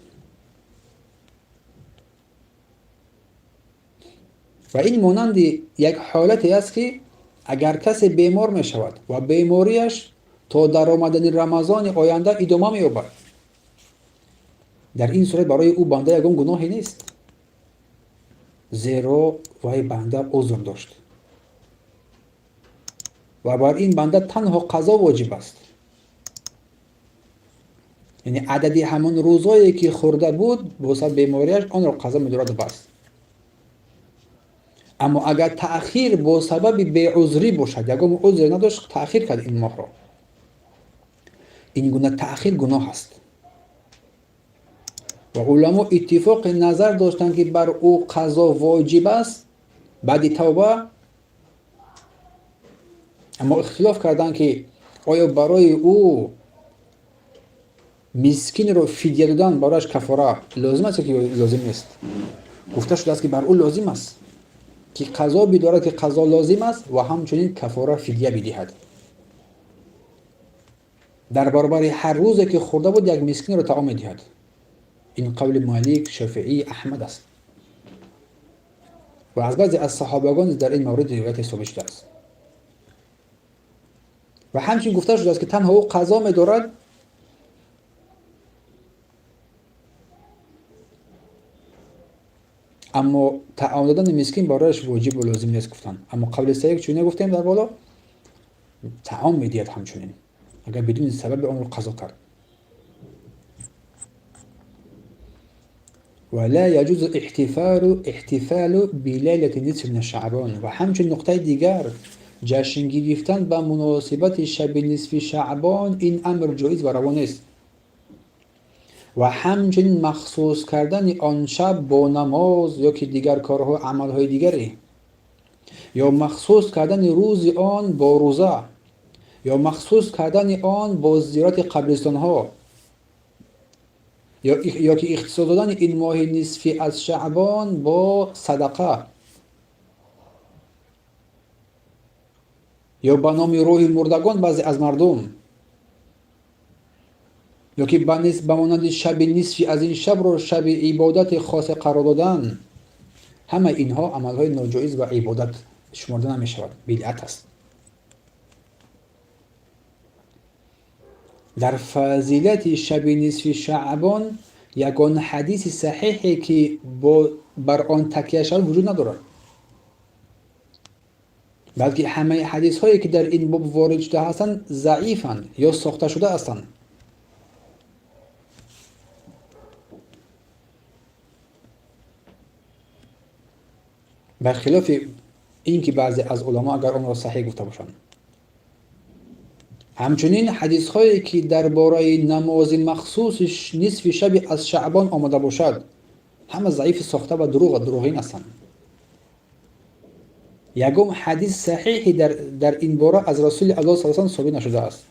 Ва ин монанди як ҳолате аст, ки агар касе бемор мешавад ва бемориаш то даромадани Рамазони оянда идома меёбад, дар ин сурат барои ӯ банда ягон гуноҳе нест, зеро вай банда узр дошт ва бар ин банда танҳо қазо воҷиб аст. Яъне адади ҳамон рӯзое ки хӯрда буд бо сабаби бемориаш онро қазо медорад бас. Аммо агар таъхир бо сабаби беузрӣ бошад, ягон узре надошт, таъхир кард ин моҳро, ин гуна таъхир гуноҳ аст. Ва уламо иттифоқи назар доштанд, ки бар ӯ қазо воҷиб аст баъди тавба, аммо ихтилоф карданд, ки оё барои ӯ мискинро фидя додан барояш кафора лозим аст ё ки лозим нест. Гуфта шудааст, ки бар ӯ лозим аст, ки қазо бидорад, ки қазо лозим аст ва ҳамчунин кафора фидя бидиҳад. Дар баробари ҳар рӯзе ки хӯрда буд як мискинро таом медиҳад. Ин қавли Малик, Шофиӣ, Аҳмад аст ва аз баъзе аз саҳобагон дар ин маврид ривояте собит шудааст. Ва ҳамчунин гуфта шудааст, ки танҳо ӯ қазо медорад, аммо таом додани мискин барояш воҷибу лозим нест гуфтанд. Аммо қавли саҳеҳ, чун гуфтем дар боло, таом медиҳад ҳамчунин, агар бидуни сабаби онро қазо кард. Ва ла яҷузу иҳтифалу билайлати нисфи мин шаъбон. Ва ҳамчун нуқтаи дигар, ҷашн гирифтан ба муносибати шаби нисфи шаъбон ин амр ҷоиз ва раво нест. Ва ҳамчунин махсус кардани он шаб бо намоз ё ки дигар корҳо, амалҳои дигаре, ё махсус кардани рӯзи он бо рӯза, ё махсус кардани он бо зиёрати қабристонҳо, ё ки ихтисос додани ин моҳи нисфи аз шаъбон бо садақа, ё ба номи рӯҳи мурдагон баъзе аз мардум, ё ки ба монанди шаби нисфи аз ин шабро шаби ибодати хосе қарор додан, ҳамаи инҳо амалҳои ноҷоиз ва ибодат шуморда намешавад, бидъат аст. Дар фазилати шаби нисфи шаъбон ягон ҳадиси саҳиҳе, ки бар он такя шавад, вуҷуд надорад, балки ҳамаи ҳадисҳое, ки дар ин боб ворид шуда ҳастанд, заифанд ё сохта шуда ҳастанд. Бархилофи ин ки баъзе аз уламо агар онро саҳиҳ гуфта бошанд. Ҳамчунин ҳадисҳое, ки дар бораи намози махсуси нисфи шаби аз шаъбон омада бошад, ҳама заифи сохта ва дурӯғин ҳастанд. Ягон ҳадис саҳиҳи дар ин бора аз Расули Аллоҳ саллаллоҳу алайҳи васаллам собит нашудааст.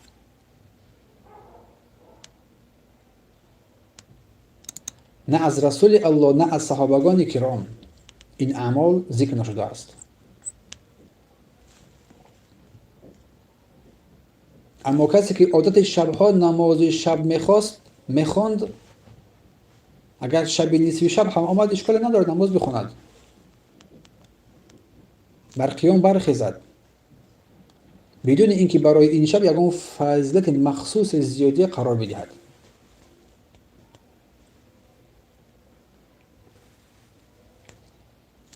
На аз Расули Аллоҳ, на аз саҳобагони киром ин аъмол зикр нашудааст. Аммо касе ки одати шабҳо намози шаб мехонд, агар шаби нисфи шаб ҳам омад, ишколе надорад, намоз бихонад, бар қиём бархезад, бидуни ин ки барои ин шаб ягон фазилати махсуси зиёдие қарор бидиҳад.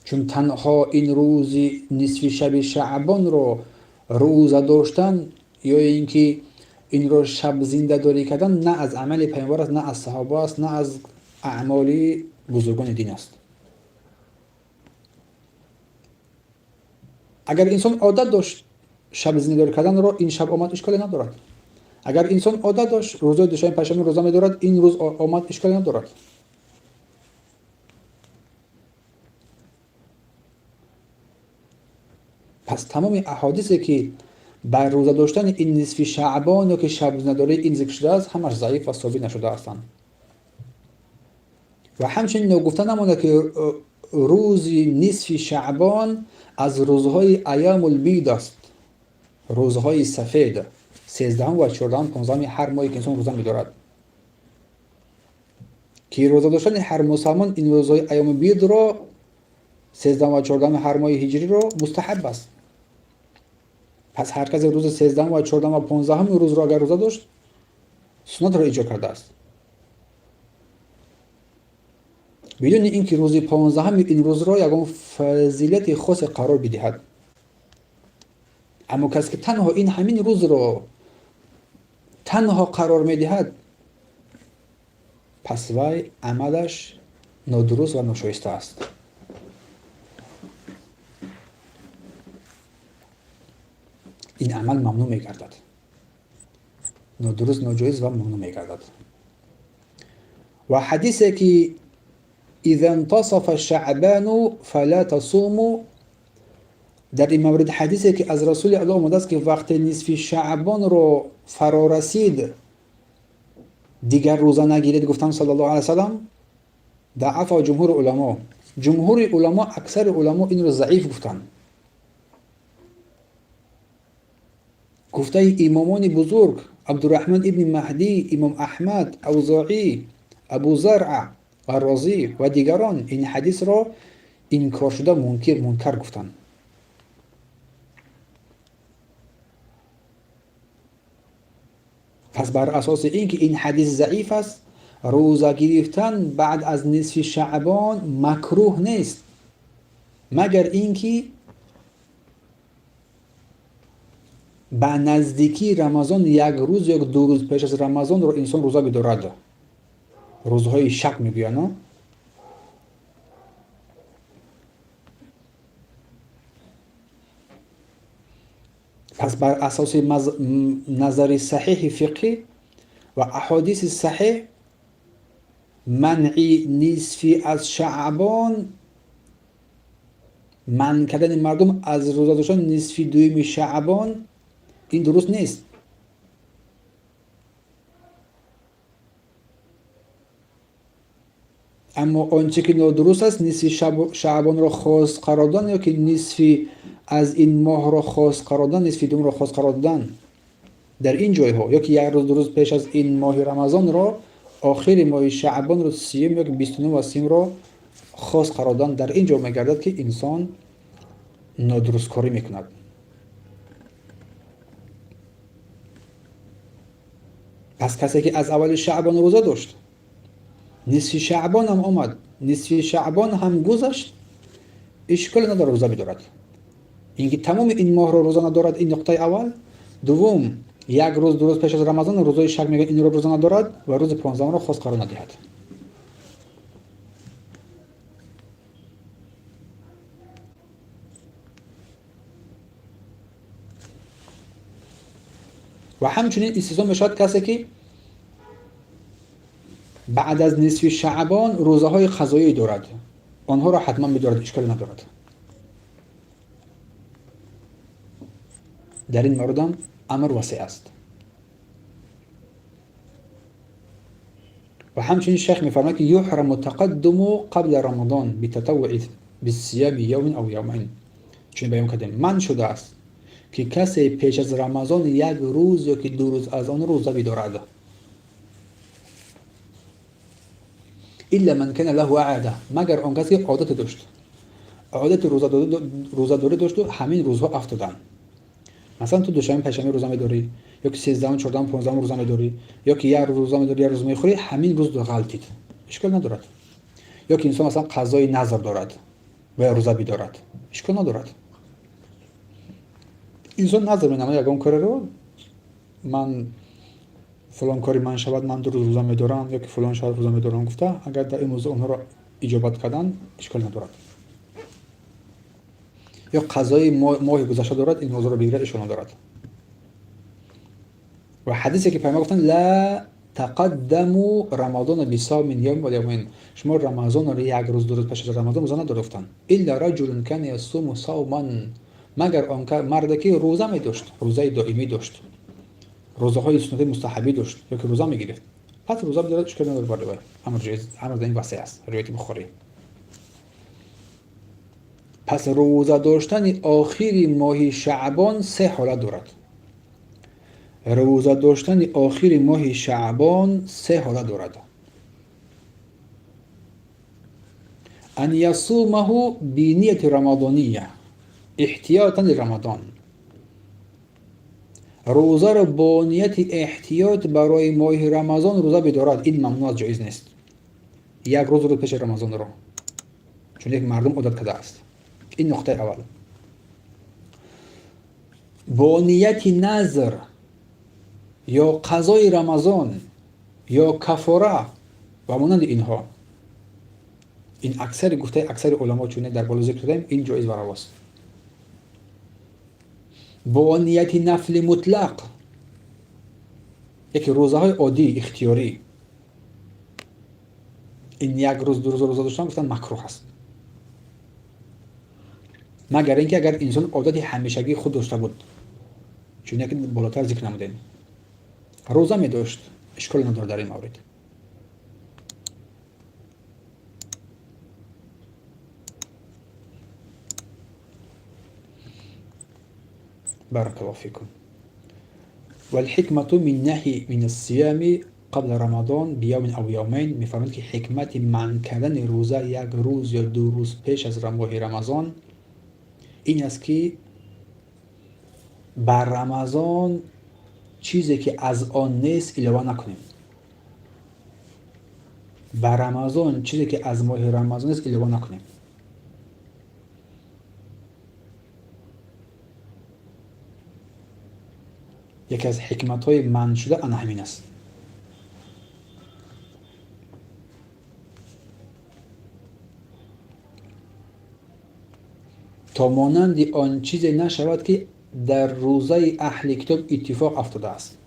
Чун танҳо ин рӯзи нисфи шаби шаъбонро рӯза доштан ё ин ки инро шаб зиндадорӣ кардан на аз амали пайғамбар аст, на аз саҳоба аст, на аз аъмоли бузургони дин аст. Агар инсон одат дошт шаб зиндадорӣ карданро, ин шаб омад, ишколе надорад. Агар инсон одат дошт рӯзҳои душанбе панҷшанбе рӯза медорад, ин рӯз омад, ишколе надорад. Пас тамоми аҳодисе ки бар рӯза доштани ин нисфи шаъбон ё ки шаб зиндадорӣ ин зикр шудааст, ҳамаш заиф ва собит нашуда ҳастанд. Ва ҳамчунин ногуфта намонад ки рӯзи нисфи шаъбон аз рӯзҳои айёмулбид аст, рӯзҳои сафед, 13 ва 14, 15 ҳар моҳе ки инсон рӯза медорад, ки рӯза доштани ҳар мусалмон ин рӯзҳои айёмулбидро 13 ва 14 ҳар моҳи ҳиҷриро мустаҳаб аст. Пас ҳар касе рӯзи 13 ва 14 ва 15 рӯзро агар рӯза дошт, суннатро иҷро кардааст. Бидуни ин ки рӯзи 15 ин рӯзро ягон фазилати хосе қарор бидиҳад. Аммо касе ки танҳо ин ҳамин рӯзро танҳо қарор медиҳад, пас вай амалаш нодуруст ва ношоиста аст. Ин амал мамнӯъ мегардад, нодуруст, ноҷоиз ва мамнӯъ мегардад. Ва ҳадисе ки إذا انتصف الشعبان فلا تصوموا، дар ин маврид ҳадисе ки аз расули Аллоҳ омадааст ки вақте нисфи шаъбонро фаро расид дигар рӯза нагиред, гуфтанд саллаллоҳу алайҳи васаллам, даъафа ҷумҳури уламо. Ҷумҳури уламо, аксари уламо инро заиф гуфтанд. Гуфтаи имомони бузург Абдурраҳмон ибни Маҳдӣ, имом Аҳмад, Авзоӣ, Абу Заръа ва Розӣ ва дигарон ин ҳадисро инкор шуда мункар гуфтанд. Пас бар асоси ин ки ин ҳадис заиф аст, рӯза гирифтан баъд аз нисфи шаъбон макрӯҳ нест, магар ин ки ба наздикии Рамазон як рӯз ё ду рӯз пеш аз Рамазонро инсон рӯза бидорад. Рӯзҳои шак мегӯянд. Пас бар асоси назари саҳиҳи фиқҳӣ ва аҳодиси саҳиҳ манъи нисфи аз шаъбон, манъ кардани мардум аз рӯза доштан нисфи дуюми шаъбон ин дуруст нест. Аммо он че ки нодуруст аст, нисфи шаъбонро хос қарор додан ё ки нисфи аз ин моҳро хос қарор додан, нисфи дуюмро хос қарор додан дар ин ҷойҳо, ё ки як рӯз ду рӯз пеш аз ин моҳи Рамазонро, охири моҳи шаъбонро 30 ё ки 29 ва 30-ро хос қарор додан дар ин ҷо мегардад ки инсон нодурусткорӣ мекунад. Пас касе ки аз аввали шаъбон рӯза дошт, нисфи шаъбон ҳам омад, нисфи шаъбон ҳам гузашт, ишколе надорад рӯза бидорад. Инки тамоми ин моҳро рӯза надорад, ин нуқтаи аввал. Дуввум, як рӯз ду рӯз пеш аз Рамазон рӯзҳои шак мегӯяд, инро рӯза надорад ва рӯзи 15-ро хос қарор надиҳад. Ва ҳамчунин истисно мешавад касе ки баъд аз нисфи шаъбон рӯзаҳои қазоӣ дорад, онҳоро ҳатман бидорад, ишколе надорад. Дар ин мавридам амр васеъ аст. Ва ҳамчунин шайх мефармояд ки юҳраму тақаддуму қабла рамадон битатаввуи бисиями явмин ав явмайн. Чунин баён кардем, манъ шудааст ки касе пеш аз Рамазон як рӯз ё ки ду рӯз аз он рӯза бидорад. Илла ман кана лаҳу аъда, магар он касе ки одате дошт, одати рӯзадорӣ дошту ҳамин рӯзҳо афтоданд. Масалан, ту душанбе панҷшанбе рӯза медорӣ, ё ки 13, 14, 15 рӯза медорӣ, ё ки як рӯз рӯза медорӣ, як рӯз мехӯрӣ, ҳамин рӯз ғалтид, ишкол надорад. Ё ки инсон масалан қазои назр дорад, бояд рӯза бидорад, ишкол надорад. Инсон назр менамояд ягон кореро, ман Фалон кори ман шавад, ман 2 рӯз рӯза медорам, ё ки фалон шавад рӯза медорам гуфта, агар дар ин мавзӯъ онҳоро иҷобат кардан, ишкол надорад. Ё қазои моҳи гузашта дорад, ин мавзӯъро бигирад, ишкол надорад. Ва ҳадисе ки паёмбар гуфтанд: ла тақаддаму рамазона бисавмин явмин ва явмайн, шумо рамазонро як рӯз 2 рӯз пеш аз рамазон рӯза надоред гуфтанд. Илла раҷулун кана ясуму савман, магар он марде ки рӯза медошт, рӯзаи доимӣ дошт, рӯзаҳои суннати мустаҳабӣ дошт ё ки рӯза мегирифт, пас рӯза бидорад, ишкол надорад бар вай. Амр ҷоиз, амр дар ин васеъ аст, ривояти Бухорӣ. Пас рӯза доштани охири моҳи Шаъбон се ҳолат дорад. Рӯза доштани охири моҳи Шаъбон се ҳолат дорад. Ан ясумаҳу бинияти рамадония эҳтиётан лирамадон, рӯзаро бо нияти эҳтиёт барои моҳи Рамазон рӯза бидорад, ин мамнӯъ аст, ҷоиз нест. Як рӯз рӯз пеши Рамазонро, чун як мардум одат кардааст. Ин нуқтаи аввал. Бо нияти назр ё қазои Рамазон ё кафора ва монанди инҳо, ин аксари гуфтаи аксари уламо, чун дар боло зикр кардем, ин ҷоиз ва равост. Бо нияти нафли мутлақ, яке рӯзаҳои оддӣ ихтиёрӣ, ин як рӯз 2 рӯз рӯза доштан гуфтан макрӯҳ аст, магар инки агар инсон одати ҳамешагии худ дошта буд, чун яке болотар зикр намудем, рӯза медошт, ишкол надорад дар ин маврид. بارك الله فيكم. والحكمة من نهي من الصيام قبل رمضان بيوم أو يومين، میفهمید که حکمت منع کردن روزه یک روز یا 2 روز پیش از ماه رمضان این است که بر رمضان چیزی که از آن نیست علاوه نکنیم. بر رمضان چیزی که از ماه رمضان نیست علاوه نکنیم. یکی از حکمت‌های منع شده آن همین است. تا مانند آن چیزی نشود که در روزه اهل کتاب اتفاق افتاده است.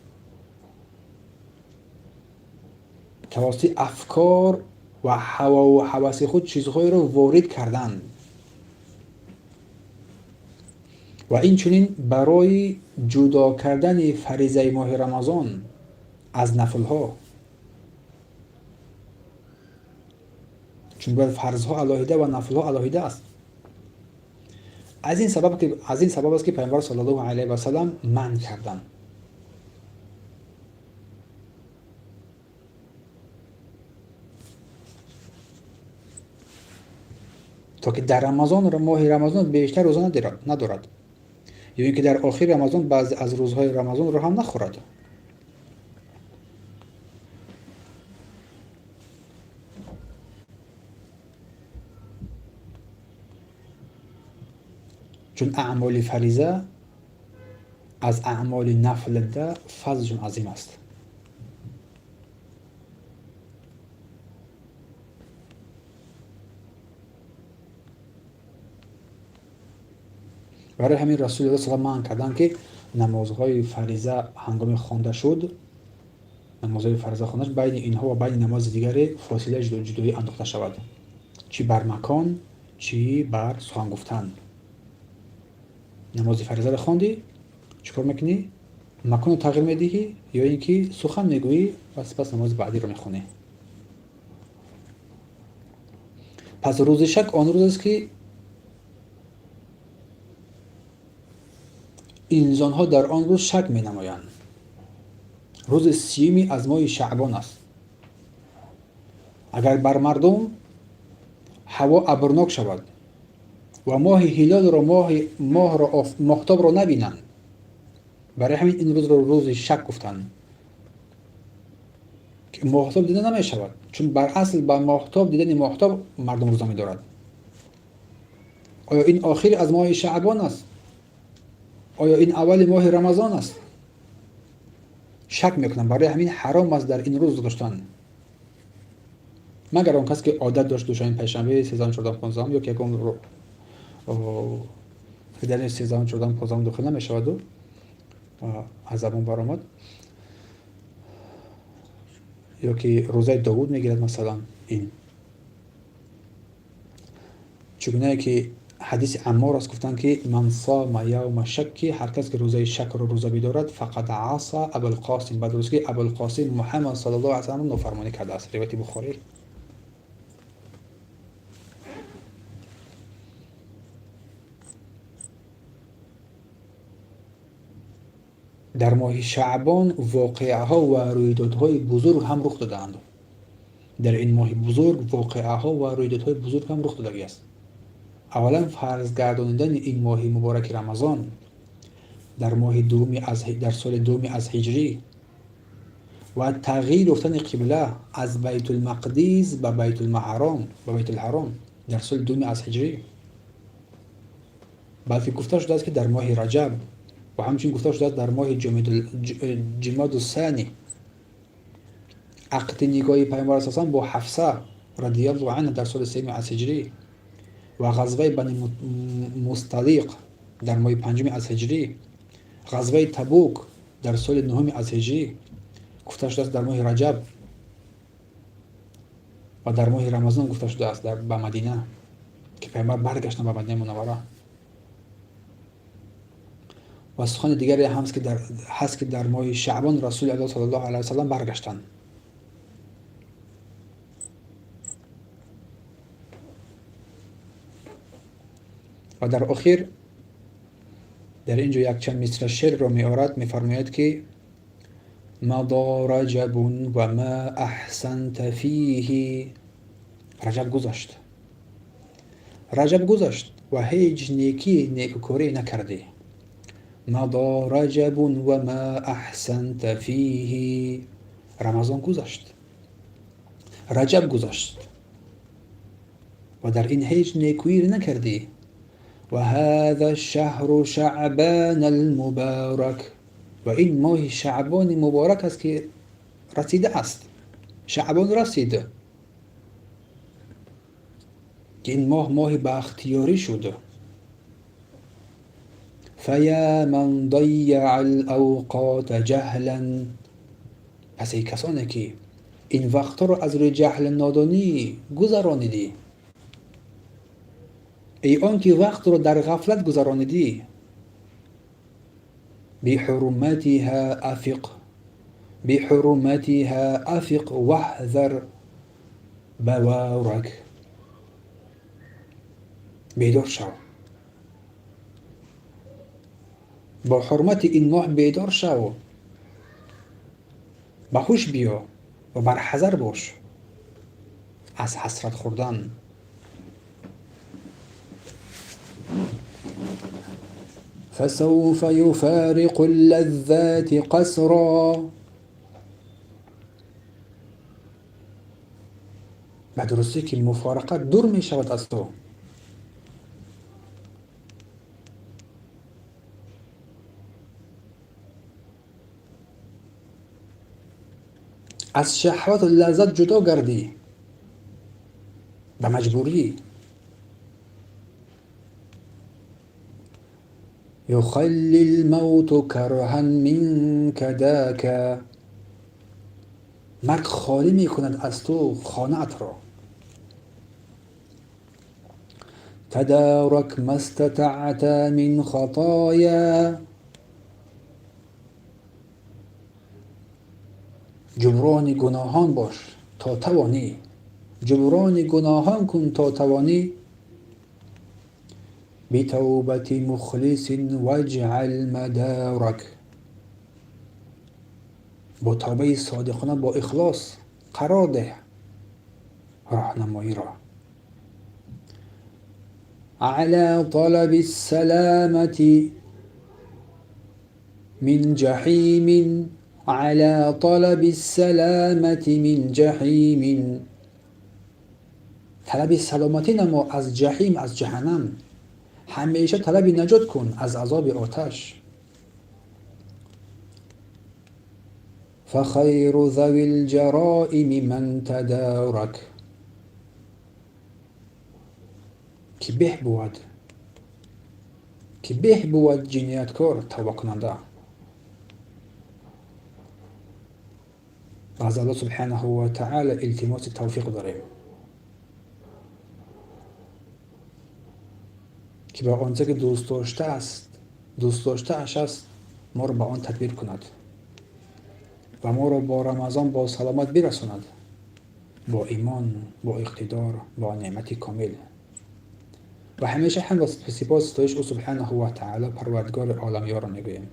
توسط افکار و هوا و هوس خود چیزهایی را وارد کردند و این چنین برای جدا کردن فریضه ماه رمضان از نفل‌ها، چون باید فرض‌ها علاهیده و نفل‌ها علاهیده است. از این سبب است که پیامبر صلی الله علیه و سلم منع کردند. تا که در رمضان، ماه رمضان بیشتر روزه ندارد، یا اینکه در آخر رمضان بعضی از روزهای رمضان رو هم نخورد. چون اعمال فریضه از اعمال نفل ده فضلشون عظیم است. برای همین رسول الله صلی الله علیه و آله کردن که نمازهای فریضه هنگام خوانده شد، نمازهای فریضه خوانده شد، بین اینها و بین نماز دیگر فاصله جدایی انداخته شود، چی بر مکان چی بر سخن گفتن. نماز فریضه را خواندی، چیکار میکنی؟ مکان رو تغییر میدهی یا اینکه سخن میگویی و سپس نماز بعدی رو میخونی. پس روز شک آن روز است که انسان‌ها در آن روز شک می‌نمایند. روز 30 از ماه شعبان است. اگر بر مردم هوا ابرناک شود و ماه هلال را ماه را ماهتاب را نبینند، برای همین این روز را روز شک گفتند که ماهتاب دیده نمی شود، چون بر اصل بر ماهتاب دیدن ماهتاب مردم روزه می دارد. آیا این آخر از ماه شعبان است؟ آیا این اول ماه رمضان است؟ Шак мекунанд, барои ҳамин ҳаром аст дар ин рӯз доштан. Магар он кас ки одат дошт душанбе, панҷшанбе, сездаҳум, чордаҳум, понздаҳум ё ки ягон дар сездаҳум, чордаҳум, понздаҳум дохил намешаваду аз забон баромад, ё ки рӯзаи Довуд мегирад масалан. Ин чугунае ки ҳадиси Аммор аст, гуфтанд ки ман сома явма шакки, ҳар кас ки рӯзаи шакро рӯза бидорад, фақад аса Абулқосим, ба дурустӣ Абулқосим Муҳаммад саллаллоҳу алайҳи васаллам нофармонӣ кардааст. Ривояти Бухорӣ. Дар моҳи Шаъбон воқеаҳо ва рӯйдодҳои бузург ҳам рух додаанд. Дар ин моҳи бузург воқеаҳо ва рӯйдодҳои бузург ҳам рух додагӣ аст. Аввалан фарз гардонидани ин моҳи мубораки Рамазон дар моҳи дуввуми аз дар соли дуввуми аз ҳиҷрӣ ва тағйир ёфтани қибла аз Байтулмақдис ба Байтулмаҳаром, ба Байтулҳаром дар соли дуввуми аз ҳиҷрӣ, балки гуфта шудааст ки дар моҳи Раҷаб ва ҳамчунин гуфта шудааст дар моҳи Ҷумадус Сани ақди нигоҳи Пайғамбар саллаллоҳу алайҳи васаллам бо Ҳафса радияллоҳу анҳа дар соли сеюми аз ҳиҷрӣ ва ғазваи Бани Мусталиқ дар моҳи панҷуми аз ҳиҷрӣ, ғазваи Табук дар соли нуҳуми аз ҳиҷрӣ гуфта шудааст дар моҳи Раҷаб ва дар моҳи Рамазон гуфта шудааст ба Мадина, ки Пайғамбар баргаштанд ба Мадинаи Мунаввара. Ва сухани дигаре ҳам ҳаст ки дар моҳи Шаъбон Расули Аллоҳ саллаллоҳу алайҳи васаллам баргаштанд. Ва дар охир дар ин ҷо якчанд мисра шеърро меорад, мефармояд ки мадо раҷабун ва ма аҳсанта фиҳи. Раҷаб гузашт, Раҷаб гузашт ва ҳеҷ некӣ некукорӣ накардӣ. Мадо раҷабун ва ма аҳсанта фиҳи. Рамазон гузашт, Раҷаб гузашт ва дар ин ҳеҷ некуӣ накардӣ. Ва ҳаза шаҳру шаъбан алмубарак. Ва ин моҳи Шаъбони муборак аст ки расидааст. Шаъбон расид, ки ин моҳ моҳи бахтиёрӣ шуд. Фая ман дайяа алавқота ҷаҳлан. Пас эй касоне ки ин вақтҳоро аз рӯи ҷаҳлу нодонӣ гузаронидӣ, эй он ки вақтро дар ғафлат гузаронидӣ, биҳурматиҳа афиқ, биҳурматиҳа афиқ ваҳзар баварак. Бедор шав, бо ҳурмати ин моҳ бедор шав, ба ҳуш биё ва барҳазар бош аз ҳасрат хӯрдан. فسوف يفارق اللذات قسرا. ба дурустӣ ки муфорақат дур мешавад аз ту. Аз шаҳвату лаззат ҷудо гардӣ ба маҷбурӣ. يخلي الموت كرها منك داك. مرگ خالی میکند از تو خانه‌ات را. تدارك ما استطعت من خطايا. جبران گناهان باش تا توانی، جبران گناهان کن تا توانی. بتوبة مخلص واجعل مدارك. با توبه صادقانه، با اخلاص قرار ده راهنمایی را. على طلب السلامة من جحيم، على طلب السلامة من جحيم. طلب سلامتی نما از جحیم، از جهنم. همیشه طلب نجات کن از عذاب آتش. فخير ذوي الجرائم من تدارك. Ки беҳ бувад ҷинояткор тавба кунанда. Аз Аллоҳ субҳанаҳу ва таъала илтимоси тавфиқ дорем, ки ба онче ки дӯст доштааш аст, моро ба он тадбир кунад ва моро бо Рамазон бо саломат бирасонад, бо имон, бо иқтидор, бо неъмати комил. Ва ҳамеша ҳамду сипос, ситоиш ӯ субҳанаҳу ва таъала, Парвардигори оламиёрро мегӯем.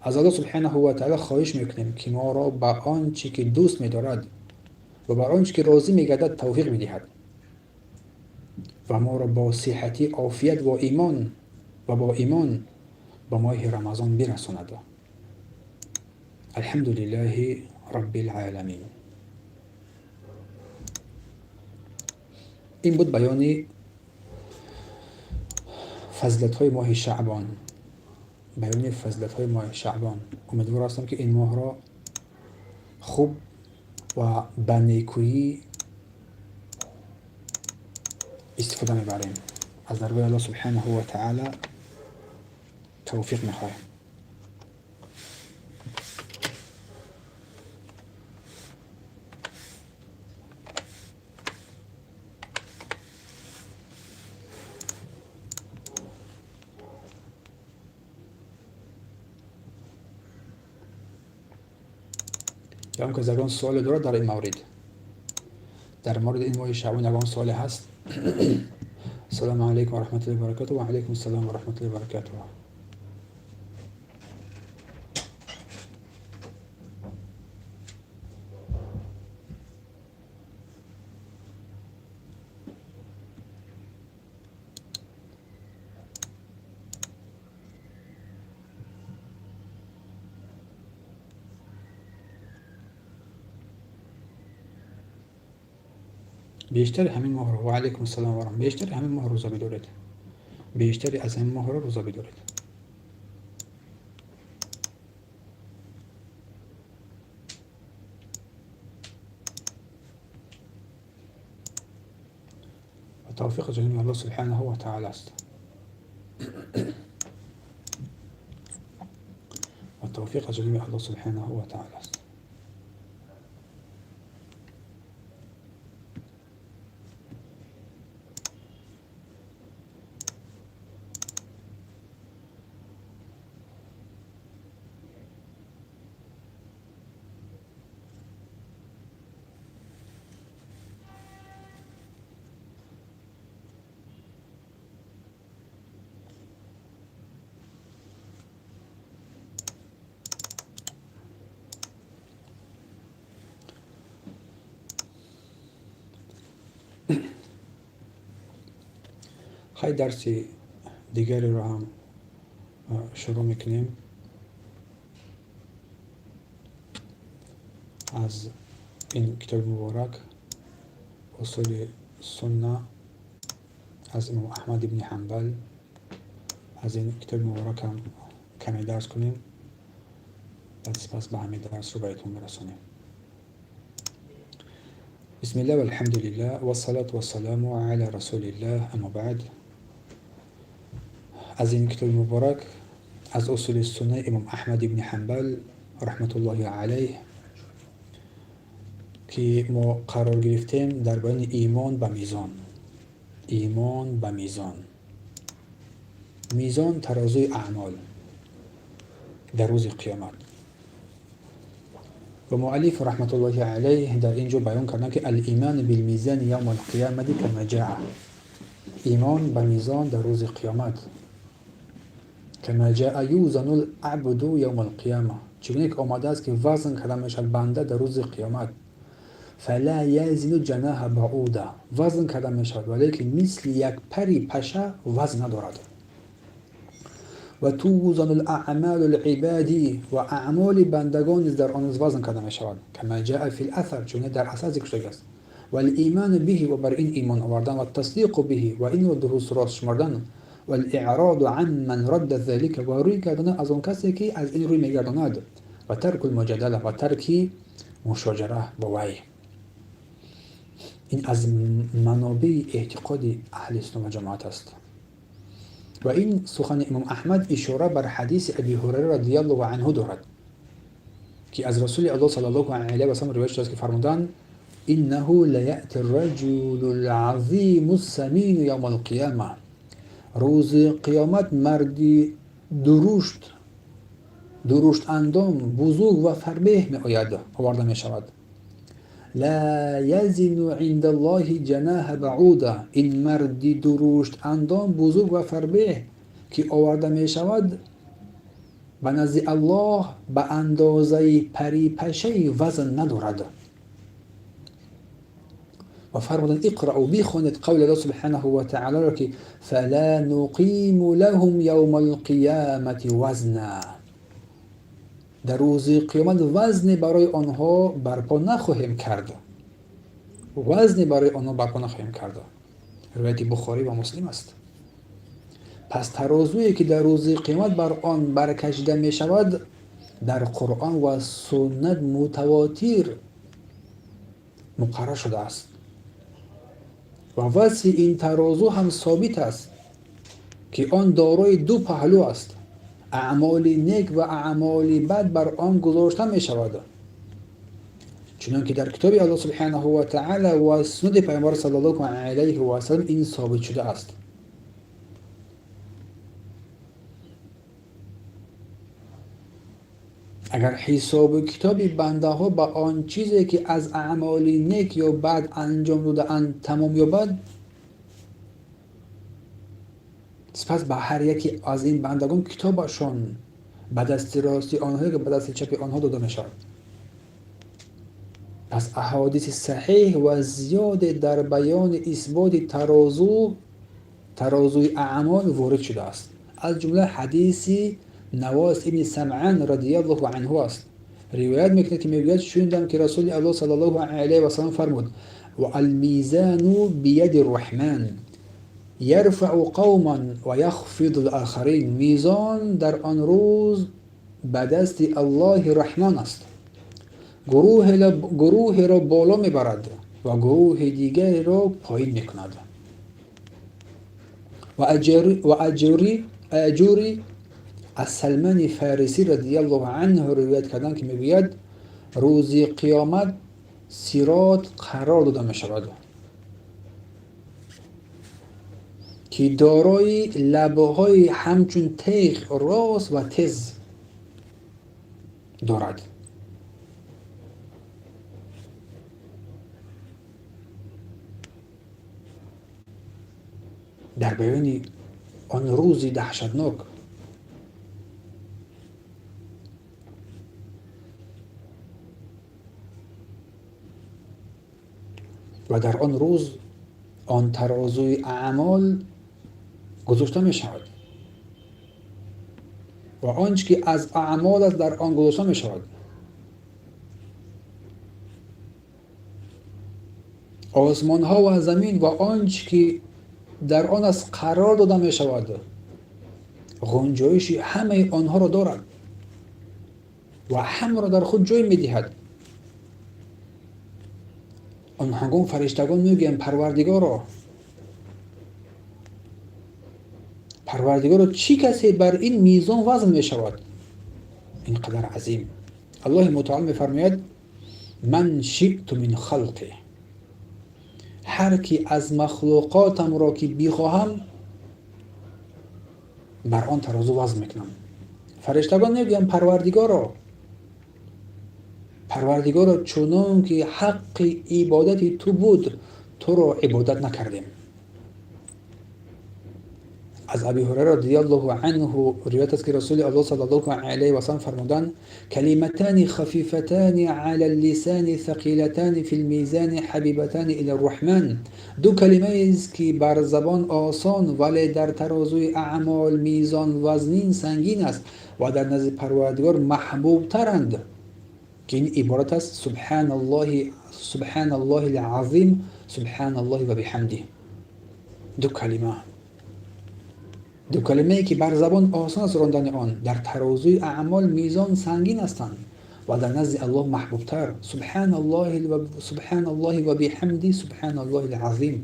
Аз Аллоҳ субҳанаҳу ва таъала хоҳиш мекунем, ки моро ба он чӣ ки дӯст медорад ва бар он чӣ ки розӣ мегардад тавфиқ бидиҳад ва моро бо сиҳатӣ, офият ва бо имон ба моҳи Рамазон бирасонад. Алҳамду лиллаҳи раббил оламин. Ин буд баёни фазилатҳои моҳи Шаъбон. Баёни фазилатҳои моҳи Шаъбон. Умедвор ҳастам, ки ин моҳро хуб ва ба некӯӣ истифода мебарем. Аз даргоҳи Аллоҳ субҳанаҳу ва таъала тавфиқ мехоҳем. Ё ки ягон суоле дорад дар ин маврид, дар мавриди ин моҳи Шаъбон ягон суоле ҳаст? Ассалому алайкум ва раҳматуллоҳи ва баракатуҳ. Ва алайкум ассалом ва раҳматуллоҳи ва баракатуҳ. Бештари ҳамин моҳро, ва алайкум ассалом ва раҳмат, бештари ҳамин моҳ рӯза бидоред, бештари аз ҳамин моҳро рӯза бидоред. Ва тавфиқ аз ҷониби Аллоҳ субҳанаҳу ва таъала аст. Ва тавфиқ аз ҷониби Аллоҳ субҳанаҳу ва таъала аст. Хай, дарси дигареро ҳам шурӯъ мекунем аз ин китоби муборак, Усули сунна аз имом Аҳмад ибни Ҳанбал. Аз ин китоби муборак ҳам каме дарс кунем, баъд сипас ба ҳамин дарсро ба итмом мерасонем. بسم الله والحمد لله والصلاة والسلام على رسول الله، أما بعد. Аз ин китоби муборак, аз Усули суннаи имом Аҳмад ибни Ҳанбал раҳматуллоҳи алайҳ, ки мо қарор гирифтем дар баёни имон ба мизон. Имон ба мизон. Мизон тарозуи аъмол дар рӯзи қиёмат. Ва муаллиф раҳматуллоҳи алайҳ дар ин ҷо баён карданд, ки الإيمان بالميزان يوم القيامة كما جاء. Имон ба мизон дар рӯзи қиёмат. كما جاء يوزن العبد يوم القيامة. Чигуне ки омадааст, ки вазн карда мешавад банда дар рӯзи қиёмат. فلا يزن جناح بعوضة. Вазн карда мешавад, валекин мисли як пари паша вазн надорад. وتوزن الأعمال العباد, ва аъмоли бандагон низ дар он рӯз вазн карда мешавад. كما جاء في الأثر, чуне дар асар зикр шудааст. والإيمان به, ва бар ин имон овардан, والتصديق به, ва инро дуруст рост шумордан, والإعراض عمن رد ذلك, ва рӯй гардондан аз он касе, ки аз ин рӯй мегардонад. ва таркул муҷадала ва тарки мушоҷара бо вай. Ин аз манобеи эътиқоди аҳли сунна ва ҷамоат аст. Ва ин сухани имом Аҳмад ишора бар ҳадиси Аби Ҳурайра радиаллоҳу анҳу дорад, ки аз Расули Аллоҳ саллаллоҳу алайҳи васаллам ривоят шудааст, ки фармуданд: иннаҳу лаяъти рраҷулу лазиму ссамину явма алқияма. Рӯзи қиёмат марди дуруштандом, бузург ва фарбеҳ меояд, оварда мешавад. Ла язину инда Аллоҳи ҷанаҳа баъуда. Ин марди дуруштандом, бузург ва фарбеҳ, ки оварда мешавад, ба назди Аллоҳ ба андозаи парипашаи вазн надорад. Ва фармуданд: иқраъу, бихонед қавли Аллоҳ субҳанаҳу ва таъоларо, ки фала нуқиму лаҳум явма алқиямати вазна. Дар рӯзи қиёмат вазне барои онҳо барпо нахоҳем кард. Вазне барои онҳо барпо нахоҳем кард. Ривояти Бухорӣ ва Муслим аст. Пас тарозуе, ки дар рӯзи қиёмат бар он баркашида мешавад, дар Қуръон ва суннат мутавотир муқаррар шудааст. Ва васфи ин тарозу ҳам собит аст, ки он дорои ду паҳлӯ аст. Аъмоли нек ва аъмоли бад бар он гузошта мешавад. Чунон ки дар китоби Аллоҳ субҳанаҳу ва таъала ва суннати Пайғамбар саллаллоҳу алайҳи васаллам ин собит шудааст. Агар ҳисобу китоби бандаҳо ба он чизе, ки аз аъмоли нек ё бад анҷом додаанд, тамом ёбад, сипас ба ҳар яке аз ин бандагон китобашон ба дасти рости онҳое, ки ба дасти чапи онҳо дода мешавад. Пас аҳодиси саҳеҳ ва зиёде дар баёни исботи тарозуи аъмол ворид шудааст. Аз ҷумла ҳадиси Навос ибни Самъан радиаллоҳу анҳу аст. Ривоят мекунад, ки мегӯяд: шунидам, ки Расули Аллоҳ саллаллоҳу алайҳи васаллам фармуд: ва алмизану бияди рраҳман ярфаъу қавман ва яхфиду лохарин. Мизон дар он рӯз ба дасти Аллоҳи Раҳмон аст. Гурӯҳеро боло мебарад ва гурӯҳи дигареро поин мекунад. Ва Аҷури аз Салмани Фарисӣ радиаллоҳу анҳу ривоят карданд, ки мегӯяд: рӯзи қиёмат сирот қарор дода мешавад, ки дорои лабҳои ҳамчун теғ рост ва тез дорад. Дар баёни он рӯзи даҳшатнок ва дар он рӯз он тарозуи аъмол гузошта мешавад ва он чи ки аз аъмол аст, дар он гузошта мешавад. Осмонҳо ва замин ва он чи ки дар он аст қарор дода мешавад, ғунҷоиши ҳамаи онҳоро дорад ва ҳамаро дар худ ҷой медиҳад. Он ҳангом фариштагон мегӯянд: Парвардигоро, Парвардигоро, чӣ касе бар ин мизон вазн мешавад? Ин қадар азим. Аллоҳи мутаол мефармояд: ман шиъту мин халқи, ҳар ки аз махлуқотамро ки бихоҳам, бар он тарозу вазн мекунам. Фариштагон мегӯянд: Парвардигоро, Парвардигоро, чунон ки ҳаққи ибодати ту буд, туро ибодат накардем. Аз Аби Ҳурайра радиаллоҳу анҳу ривоят аст, ки Расули Аллоҳ саллаллоҳу алайҳи васаллам фармуданд: калиматани хафифатани ала ллисани сақилатани фи лмизани ҳабибатани ила рраҳман. Ду калимаест, ки бар забон осон, вале дар тарозуи аъмол мизон вазнин сангин аст ва дар назди Парвардигор маҳбубтаранд, ки ин иборат аст: субҳаналлоҳи, субҳаналлоҳи лазим, субҳаналлоҳи ва биҳамдиҳ. Ду калима, ду калимае, ки бар забон осон аст рондани он, дар тарозуи аъмол мизон сангин ҳастанд. ва дар назди Аллоҳ маҳбубтар. Субҳаналлоҳи ва биҳамди субҳаналлоҳил азим.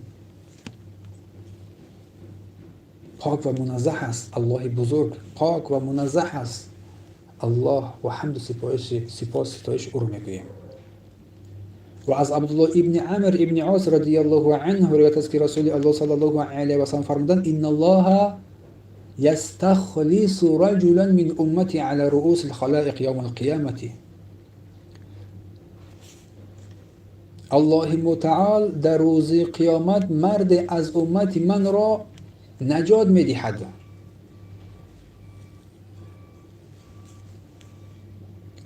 Пок ва муназзаҳ аст Аллоҳи бузург, пок ва муназзаҳ аст Аллоҳ ва ҳамду сипос ситоиш ӯро мегӯем. Ва аз Абдуллоҳ ибни Амр ибни Ос радияллоҳу анҳу ривоят аст, ки Расули Аллоҳ саллаллоҳу алайҳи васаллам фармуданд: инналлоҳа ястахлису раҷулан мин уммати ала руусил халоиқ явмал қиёмати. Аллоҳи мутаол дар рӯзи қиёмат марде аз уммати манро наҷот медиҳад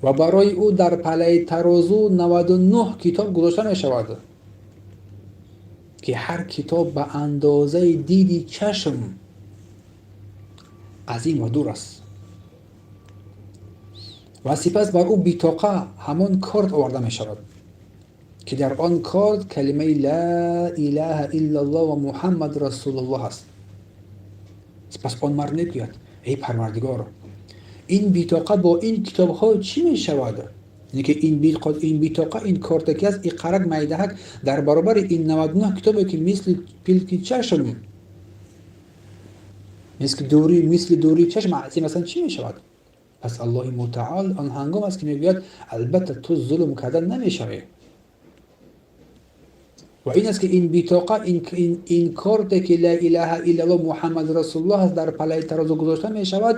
ва барои ӯ дар палаи тарозу 99 китоб гузошта мешавад, ки ҳар китоб ба андозаи диди чашм азим ва дур аст. Ва сипас бар ӯ битоқа ҳамон корт оварда мешавад, ки дар он корт калимаи ла илаҳа иллаллоҳ ва Муҳаммад расулуллоҳ аст. Сипас он мард мегӯяд: эй Парвардигор, ин битоқа бо ин китобҳо чӣ мешавад? Яъне ки ин битоқа, ин корте ки аст, иқарак майдаҳак дар баробари ин 99 китобе ки мисли пилки чашм, мисли дурии чашм азим ҳастанд, чӣ мешавад? Пас Аллоҳи мутаол он ҳангом аст, ки мегӯяд: албатта ту зулм карда намешавӣ. Ва ин аст, ки ин битоқа, ин корте ки ла илаҳа иллаллоҳ Муҳаммад расулуллоҳ аст, дар палаи тарозу гузошта мешавад,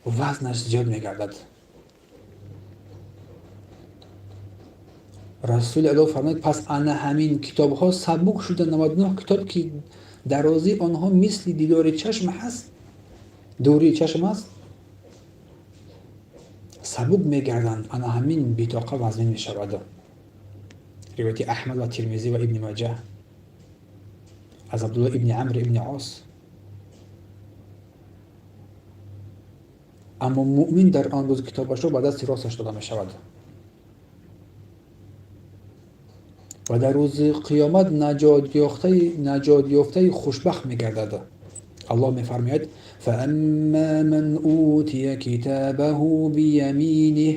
вазнаш зиёд мегардад. Расули Аллоҳ фармуд: пас ана ҳамин китобҳо сабук шуда, 99 китоб ки дарозии онҳо мисли дидори чашм ҳаст, дурии чашм аст, сабук мегарданд. Ана ҳамин битоқа вазнин мешавад. Ривояти Аҳмад ва Тирмизӣ ва Ибни Маҷа аз Абдуллоҳ ибни Амр ибни Ос. Аммо муъмин дар он рӯз китобашро ба дасти росташ дода мешавад ва дар рӯзи қиёмат наҷот ёфтаи хушбахт мегардад. Аллоҳ мефармояд: فأما من أوتي كتابه بيمينه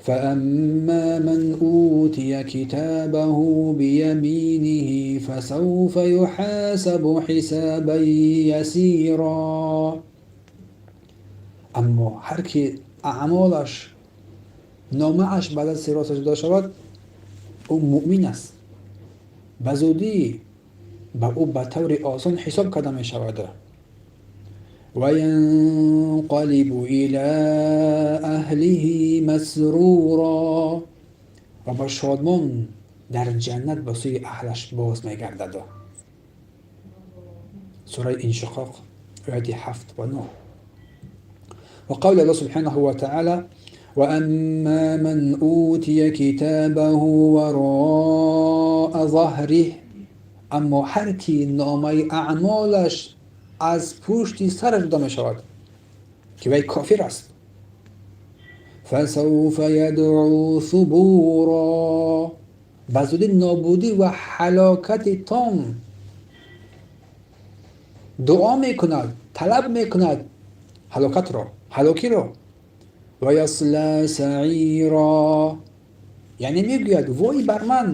فأما من أوتي كتابه بيمينه فسوف يحاسب حسابا يسيرا. Аммо ҳар ки аъмолаш, номааш ба дасти росташ дода шавад, ӯ муъмин аст, ба зудӣ ба ӯ ба таври осон ҳисоб карда мешавад. وينقلب إلى أهله مسرورا. Ва ба шодмон дар ҷаннат ба сӯи аҳлаш боз мегардад. Сураи Иншиқоқ, ояти 7 ва 9. وقول الله سبحانه وتعالى: وأما من أوتي كتابه وراء ظهره. Аммо ҳар ки номаи аъмолаш аз пушти сараш дода мешавад, ки вай кофир аст, فسوف يدعو ثبورا. Ба зудӣ нобудӣ ва ҳалокати том дуо мекунад, талаб мекунад ҳалокатро, ҳалокиро. ويصلى سعيرا. Яъне мегӯяд: вой бар ман,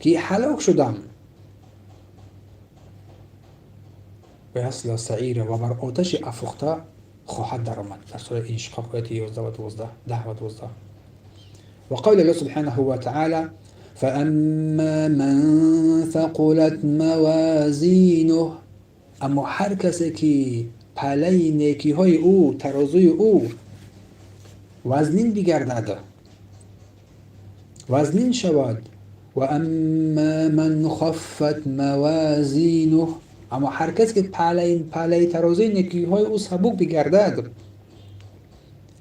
ки ҳалок шудам. ويصلى سعيرا. Ва бар оташи афрӯхта хоҳад даромад. Дар сураи Иншиқоқ, ояти 11 ва 12, 10 ва 12. وقول الله سبحانه وتعالى: فأما من ثقلت موازينه. Аммо ҳар касе ки палаи некиҳои ӯ, тарозуи ӯ вазнин бигардад, вазнин шавад. وأما من خفت موازينه. Аммо ҳар касе ки палаи тарозуи некиҳои ӯ сабук бигардад.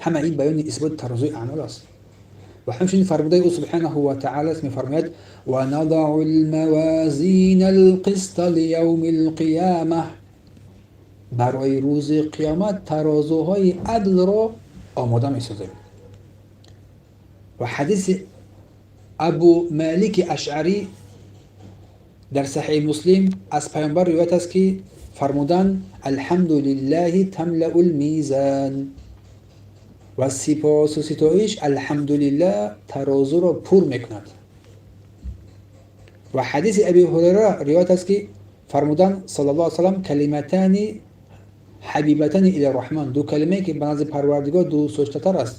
Ҳама ин баёни исботи тарозуи аъмол аст. Ва ҳамчунин фармудаи ӯ سبحانه وتعالى аст, мефармояд: ونضع الموازين القسط ليوم القيامة. Барои рӯзи қиёмат тарозуҳои адлро омода месозем. Ва ҳадиси Абу Малики Ашъарӣ дар Саҳиҳи Муслим аз Паёмбар ривоят аст, ки фармуданд: الحمد لله تملأ الميزان. ва сипосу ситоиш алҳамдулиллаҳ тарозуро пур мекунад. Ва ҳадиси Аби Ҳурайра ривоят аст, ки фармуданд саллаллоҳу алайҳи васаллам: калиматани ҳабибатани ила раҳман, ду калимае ки ба назди Парвардигор дӯстдоштатар аст,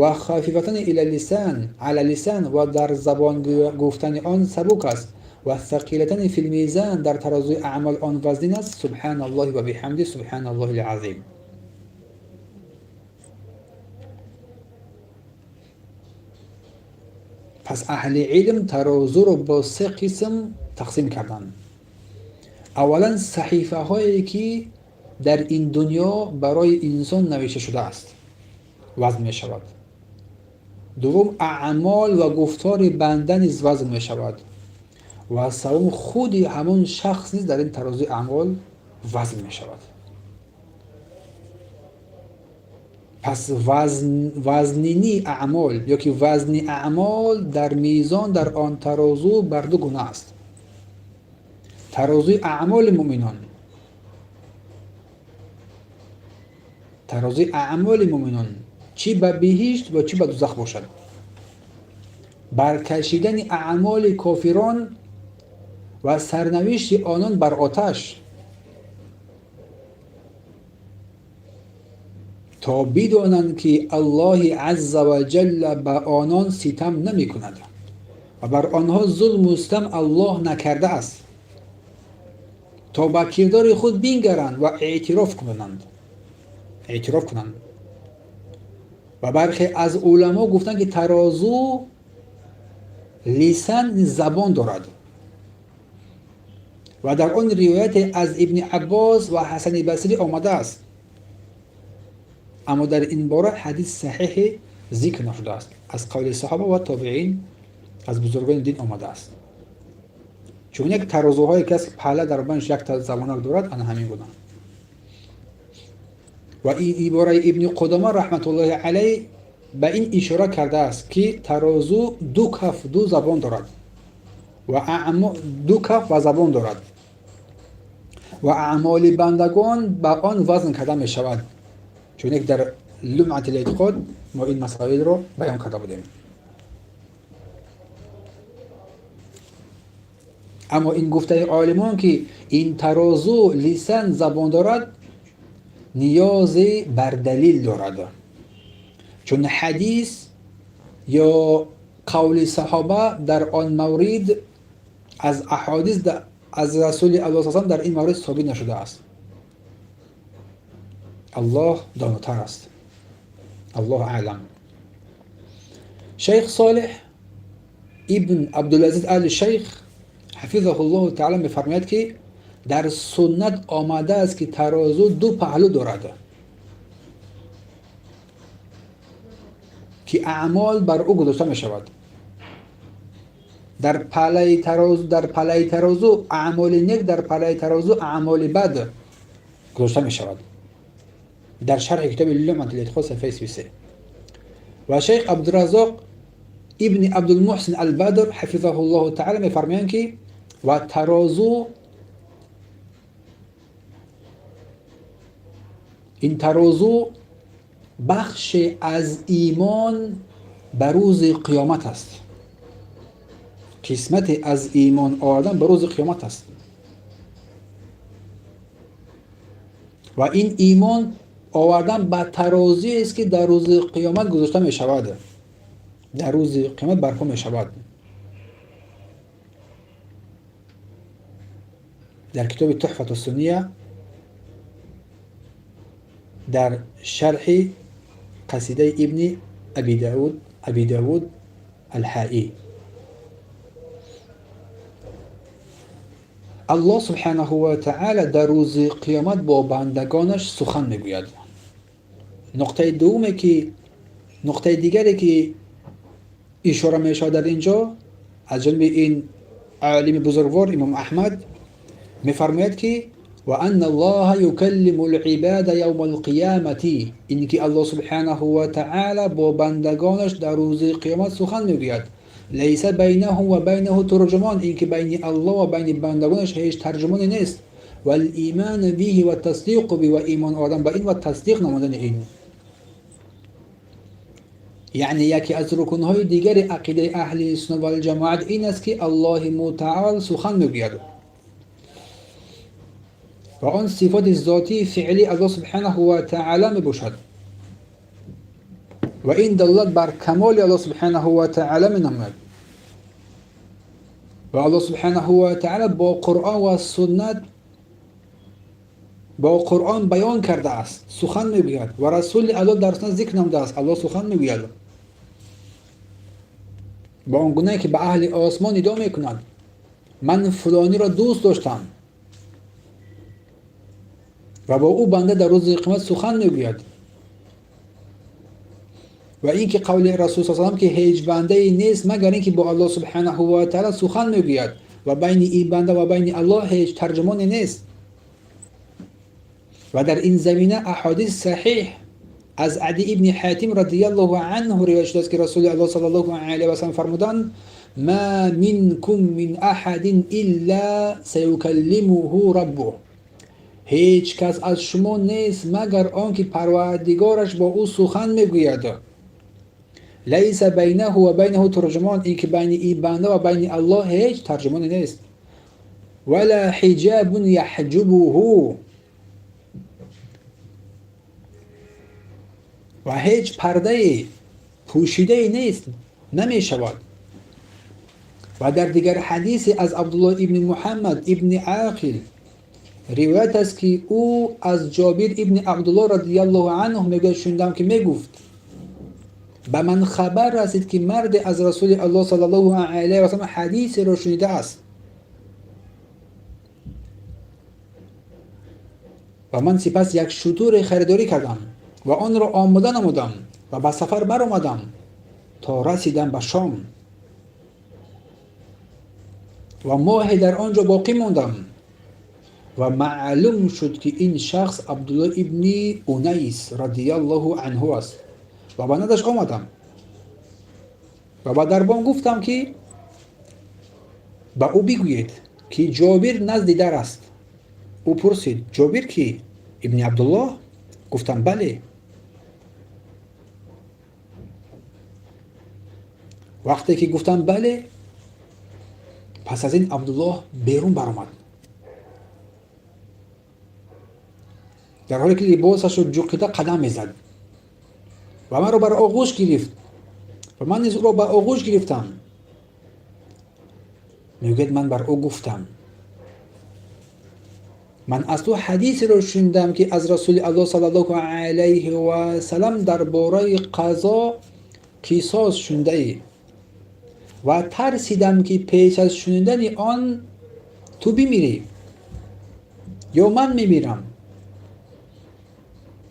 ва хафифатани ила лисан ала лисан, ва дар забон гуфтани он сабук аст, ва сақилатани фил мизан, дар таразуи аъмол он вазнин аст: субҳаналлоҳи ва биҳамди субҳаналлоҳил азим. Пас аҳли илм тарозуро бо се қисм тақсим карданд. Аввалан, саҳифаҳое ки дар ин дунё барои инсон навишта шудааст вазн мешавад. Дуввум, аъмол ва гуфтори банда низ вазн мешавад. Ва севум, худи ҳамон шахс низ дар ин тарозуи аъмол вазн мешавад. Пас вазнини аъмол ё ки вазни аъмол дар мизон дар он тарозу бар ду гуна аст. Тарозуи аъмоли муъминон, тарозуи аъмоли муъминон чӣ ба биҳишт ва чӣ ба дузах бошад. Баркашидани аъмоли кофирон ва сарнавишти онон бар оташ, то бидонанд ки Аллоҳи азза ва ҷалла ба онон ситам намекунад ва бар онҳо зулму ситам Аллоҳ накардааст, то ба кирдори худ бингаранд ва эътироф кунанд. Ва бархе аз уламо гуфтанд, ки тарозу лисан забон дорад ва дар он ривояте аз Ибни Аббос ва Ҳасани Басрӣ омадааст, аммо дар ин бора ҳадис саҳиҳе зикр нашудааст. Аз қавли саҳоба ва тобеин, аз бузургони дин омадааст. Чун як тарозуҳое ки аст, паҳла дар банш як забонак дорад, ана ҳамин гуна. Ва ин ибораи Ибни Қудома раҳматуллоҳи алайҳ ба ин ишора кардааст, ки тарозу ду каф, ду забон дорад ва ду каф ва забон дорад ва аъмоли бандагон ба он вазн карда мешавад. Чун як дар Лумъати лэътиқод мо ин масоилро баён карда будем. Аммо ин гуфтаи олимон, ки ин тарозу лисан забон дорад, ниёзе бар далил дорад, чун ҳадис ё қавли саҳоба дар он маврид аз аҳодис аз Расули Аллоҳ саллаллоҳу дар ин маврид собит нашудааст. Аллоҳ донотар аст, Аллоҳ аълам. Шайх Солеҳ ибн Абдулазиз Али Шайх ҳафизаҳуллоҳу таъала мефармояд, ки дар суннат омадааст, ки тарозу ду паҳлӯ дорад, ки аъмол бар ӯ гузошта мешавад. Дар палаи тарозу аъмоли нек, дар палаи тарозу аъмоли бад гузошта мешавад. Дар шарҳи китоби Лумъатул эътиқод саҳифаи 33. Ва шайх Абдураззоқ ибни Абдулмуҳсин Албадр ҳафизаҳуллоҳу таъала мефармоянд, ки ва тарозу ин тарозу бахше аз имон ба рӯзи қиёмат аст. Қисмате аз имон овардан ба рӯзи қиёмат аст. Ва ин имон овардан ба тарозиест, ки дар рӯзи қиёмат гузошта мешавад, дар рӯзи қиёмат барпо мешавад. Дар китоби Туҳфату Сунния дар шарҳи қасидаи Ибни Аби Давуд Алҳаӣ, Аллоҳ субҳанаҳу ва таъала дар рӯзи қиёмат бо бандагонаш сухан мегӯяд. Нуқтаи дуввуме ки нуқтаи дигаре ки ишора мешавад дар ин ҷо аз ҷониби ин олими бузургвор имом Аҳмад мефармояд, ки ва анна Аллоҳа юкаллиму л-ибада явма ал-қиямати, ин ки Аллоҳ субҳанаҳу ва таъала бо бандагонаш дар рӯзи қиёмат сухан мегӯяд. Лайса байнаҳум ва байнаҳу турҷумон, ин ки байни Аллоҳ ва байни бандагонаш ҳеҷ тарҷумоне нест. Вал-иману биҳи ва тасдиқу би, ва имон овардан ба ин ва тасдиқ намудани ин. Яъне яке аз рукнҳои дигари ақидаи аҳли суннат валҷамоат ин аст, ки Аллоҳи мутаол сухан мегӯяд ва он сифати зотии феълии Аллоҳ субҳанаҳу ва таъоло мебошад ва ин далолат бар камоли Аллоҳ субҳанаҳу ва таъоло менамояд. Ва Аллоҳ субҳанаҳу ва таъоло бо Қуръон ва суннат бо Қуръон баён кардааст, сухан мегӯяд ва Расули Аллоҳ дар суннат зикр намудааст. Аллоҳ сухан мегӯяд ба он гунае ки ба аҳли осмон нидо мекунад: ман фулониро дӯст доштам, ва бо ӯ банда дар рӯзи қиёмат сухан мегӯяд. Ва ин ки қавли Расул саллаллоҳу алайҳи васаллам, ки ҳеҷ бандае нест магар ин ки бо Аллоҳ субҳанаҳу ва таъоло сухан мегӯяд ва байни ин банда ва байни Аллоҳ ҳеҷ тарҷумоне нест. Ва дар ин замина аҳодис саҳиҳ аз Ади ибни Ҳотим радияллоҳу анҳу ривоят шудааст, ки Расули Аллоҳ саллаллоҳу алайҳи васаллам фармуданд: ма минкум мин аҳадин илла саюкаллимуҳу раббуҳ. Ҳеҷ кас аз шумо нест магар он ки Парвардигораш бо ӯ сухан мегӯяд. Лайса байнаҳу ва байнаҳу тарҷумон, ин ки байни ин банда ва байни Аллоҳ ҳеҷ тарҷумоне нест. Вала ҳиҷабун яҳҷубуҳу, ва ҳеҷ пардае пӯшидае нест, намешавад. Ва дар дигар ҳадисе аз Абдуллоҳ ибни Муҳаммад ибни Ақил ривоят аст, ки ӯ аз Ҷобир ибни Абдуллоҳ радияллоҳу анҳу мегӯяд: шунидам, ки мегуфт: ба ман хабар расид, ки марде аз Расули Аллоҳ саллаллоҳу алайҳи васаллам ҳадисеро шунидааст ва ман сипас як шутуре харидорӣ кардам ва онро омода намудам ва ба сафар баромадам то расидам ба Шом ва моҳе дар он ҷо боқӣ мондам. Ва маълум шуд, ки ин шахс Абдуллоҳ ибни Унайс радияллоҳу анҳу аст. Ва ба наздаш омадам ва ба дарбон гуфтам, ки ба ӯ бигӯед, ки Ҷобир назди дар аст. Ӯ пурсид: Ҷобир кӣ? Ибни Абдуллоҳ? Гуфтам: бале. Вақте ки гуфтам бале, пас аз ин Абдуллоҳ берун баромад, дар ҳоле ки либосашро ҷуқида қадам мезад, ва маро бар оғӯш гирифт ва ман низ ӯро ба оғӯш гирифтам. Мегӯяд: ман бар ӯ гуфтам: ман аз ту ҳадисеро шунидам, ки аз Расули Аллоҳ саллаллоҳу алайҳи васалам дар бораи қазо қисос шунидаӣ ва тарсидам, ки пеш аз шунидани он ту бимирӣ ё ман мемирам.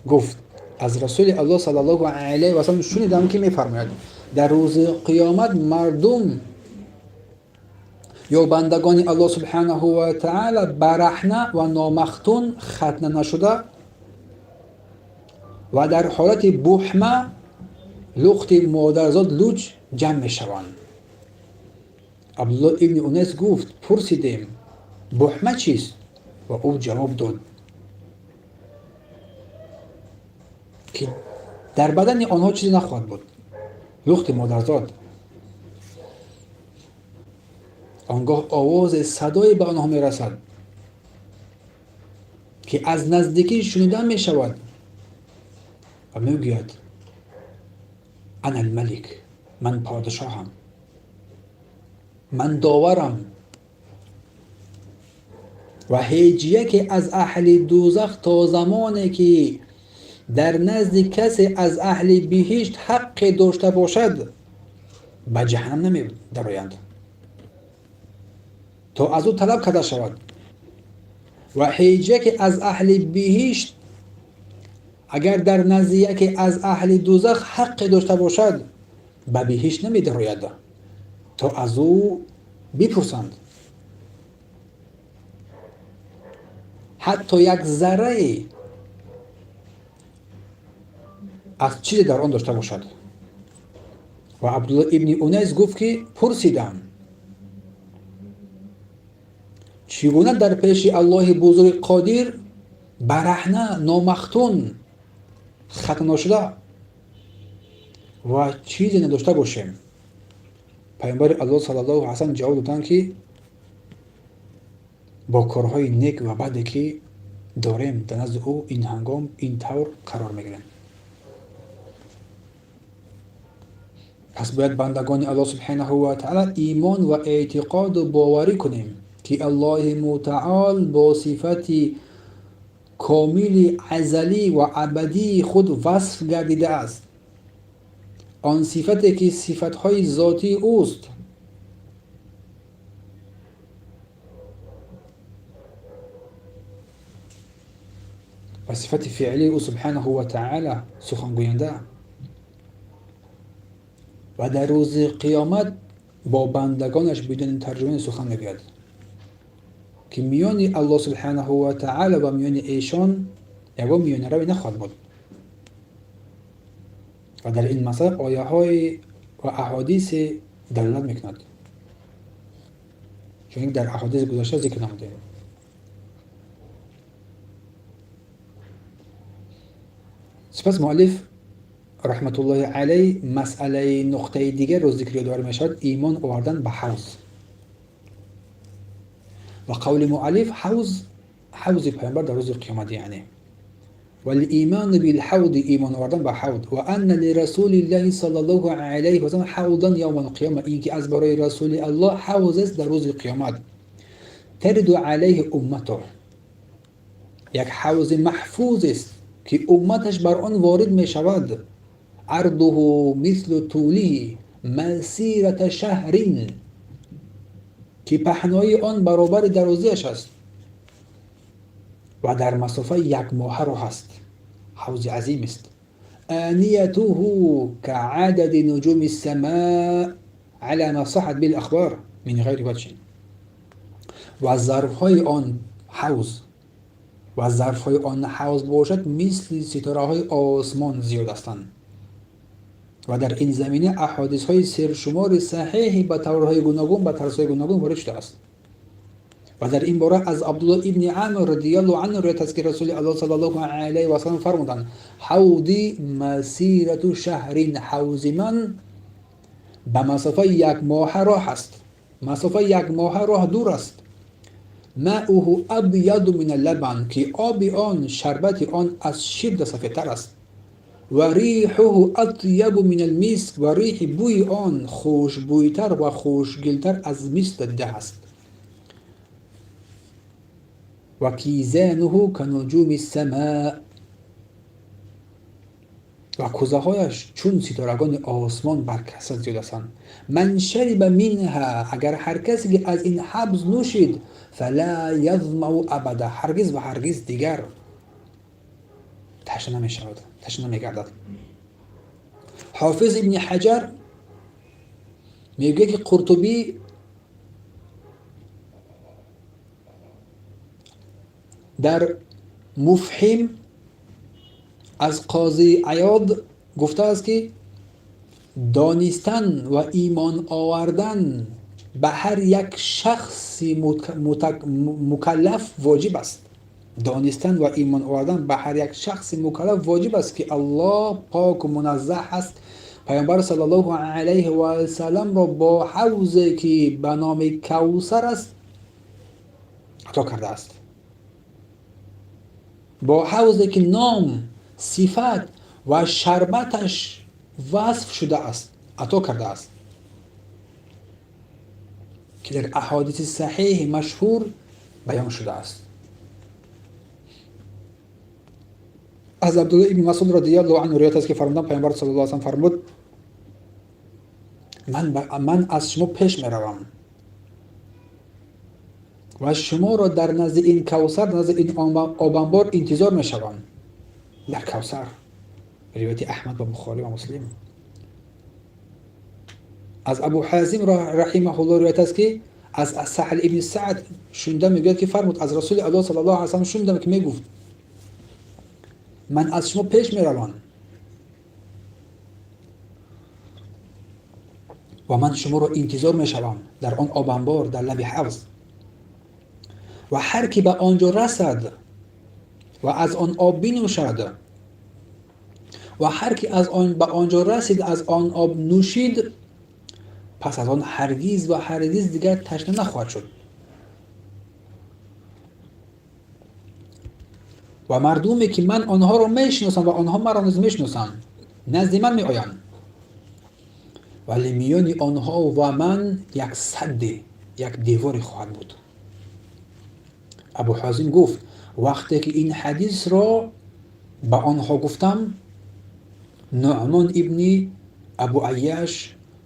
Гуфт: аз Расули Аллоҳ саллаллоҳу алайҳи васаллам шунидам, ки мефармояд: дар рӯзи қиёмат мардум ё бандагони Аллоҳ субҳанаҳу ва таъоло бараҳна ва номахтун, хатна нашуда ва дар ҳолати буҳма, лухти модарзод луч, ҷамъ мешаванд. Абдуллоҳ ибни Унайс гуфт: пурсидем: буҳма чист? Ва ӯ ҷавоб дод, ки дар бадани онҳо чизе нахоҳад буд, лухти модарзод. Он гоҳ овозе, садое ба онҳо мерасад, ки аз наздикӣ шунида мешавад ва мегӯяд: ана алмалик, ман подшоҳам, ман доварам ва ҳеҷ яке аз аҳли дӯзах то замоне ки дар назди касе аз аҳли биҳишт ҳаққе дошта бошад, ба ҷаҳаннам намедароянд то аз ӯ талаб карда шавад, ва ҳеҷ яке аз аҳли биҳишт агар дар назди яке аз аҳли дӯзах ҳаққе дошта бошад, ба биҳишт намедарояд то аз ӯ бипурсанд. Ҳатто як заррае аз чизе дар он дошта бошад. Ва Абдуллоҳ ибни Унайс гуфт, ки пурсидам: чӣ гуна дар пеши Аллоҳи бузурги қодир бараҳна, номахтун, хатна нашуда ва чизе надошта бошем? Паёмбари Аллоҳ саллаллоҳу алайҳи васаллам ҷавоб доданд, ки бо корҳои нек ва баде ки дорем дар назди ӯ ин ҳангом ин тавр қарор мегирем. Пас бояд бандагони Аллоҳ субҳанаҳу ва таъала имон ва эътиқоду боварӣ кунем, ки Аллоҳи мутаол бо сифати комили азалӣ ва абадии худ васф гардидааст. Он сифате ки сифатҳои зотии ӯст. Ва сифати феълии ӯ субҳанаҳу ва таъала сухангӯянда. Ва дар рӯзи қиёмат бо бандагонаш бидуни тарҷумаи сухан мегӯяд, ки миёни Аллоҳ субҳанаҳу ва таъала ва миёни эшон ягон миёнаравӣ нахоҳад буд. Ва дар ин масъала ояҳои ва аҳодисе далолат мекунад, чунки дар аҳодиси гузашта зикр намудем. Сипас муаллиф раҳматуллоҳи алайҳ масъалаи нуқтаи дигарро зикр ёдовар мешавад: имон овардан ба ҳавз. Ва қавли муаллиф ҳавз, ҳавзи паёмбар дар рӯзи қиёмат, яъне والإيمان بالحوض إيمان وردن بحوض وأن لرسول الله صلى الله عليه وسلم حوضا يوم القيامة إنك أزبر رسول الله حوض در روز القيامة ترد عليه أمته یک حوض محفوظ است که امتش بر آن وارد می شود. عرضه مثل طوله مسیرة شهر که پهنای آن برابر درازیش است و در مسافه یک ماه راه است. حوض عظیم است. آنیته كعدد نجوم السماء على ما صحت بالأخبار من غیر وجه. و ظرفهای آن حوض و ظرفهای آن حوض باشد مثل ستاره آسمان زیاد هستند. و در این زمینه احادیث های سرشمار صحیحی به طورهای گوناگون به طرزهای گوناگون وارد شده است. و در این باره از عبدالله ابن عمر رضی الله عنه روایت است که رسول الله صلی الله علیه و سلم فرمودند: حوضی مسیرة شهر، حوض من به مسافه یک ماه راه است، مسافه یک ماه راه دور است. ماؤه ابیض من اللبن، که آب آن، شربت آن از شیر سفیدتر است. و ریحه اطیب من المسک، و ریح بوی آن خوشبویتر و خوشگلتر از مسک دیده است. و کیزانه کنجوم السماء، و کوزه‌هایش چون ستارگان آسمان بر کثرت زیاد هستند. من شرب منها، اگر هر کسی که از این حبس نوشید، فلا یظمأ ابدا، هرگز و هرگز دیگر تشنه نمی‌شود، تشنه نمی‌گردد. حافظ ابن حجر میگه که قرطبی در مفهم از قاضی عیاض گفته است که دانستن و ایمان آوردن به هر یک شخص مکلف واجب است. دانستن و ایمان آوردن به هر یک شخص مکلف واجب است که الله پاک و منزه است. پیامبر صلی الله علیه و سلم را با حوضی که به نام کوثر است عطا کرده است، با حوضی که نام، صفت و شربتش وصف شده است عطا کرده است، که در احادیث صحیح مشهور بیان شده است. از عبدالله ابن مسعود رضی الله عنه روایت است که فرمودند پیامبر صلی الله علیه و سلم فرمود: من از شما پیش میروم و شما را در نزد این کوثر، نزد این آبانبار انتظار میشوم. در کوثر، روایت احمد و بخاری و مسلم. از ابو حازم رحمه الله روایت است که از سهل ابن سعد شنیدم میگوید که فرمود از رسول الله صلی الله علیه و سلم شنیدم که میگفت من از شما پیش میروم و من شما را انتظار میشوم در آن آبانبار در لب حوض، و هر کی به آنجا رسد و از آن آب بنوشد ва ҳар ки аз он ба он ҷо расид, аз он об нӯшид, пас аз он ҳаргиз ва ҳаргиз дигар ташна нахоҳад шуд. Ва мардуме ки ман онҳоро мешиносам ва онҳо маро низ мешиносанд, назди ман меоянд, вале миёни онҳо ва ман як садде, як деворе хоҳад буд. Абу Ҳозим гуфт: вақте ки ин ҳадисро ба онҳо гуфтам, Нуъмон ибни Абу Айяш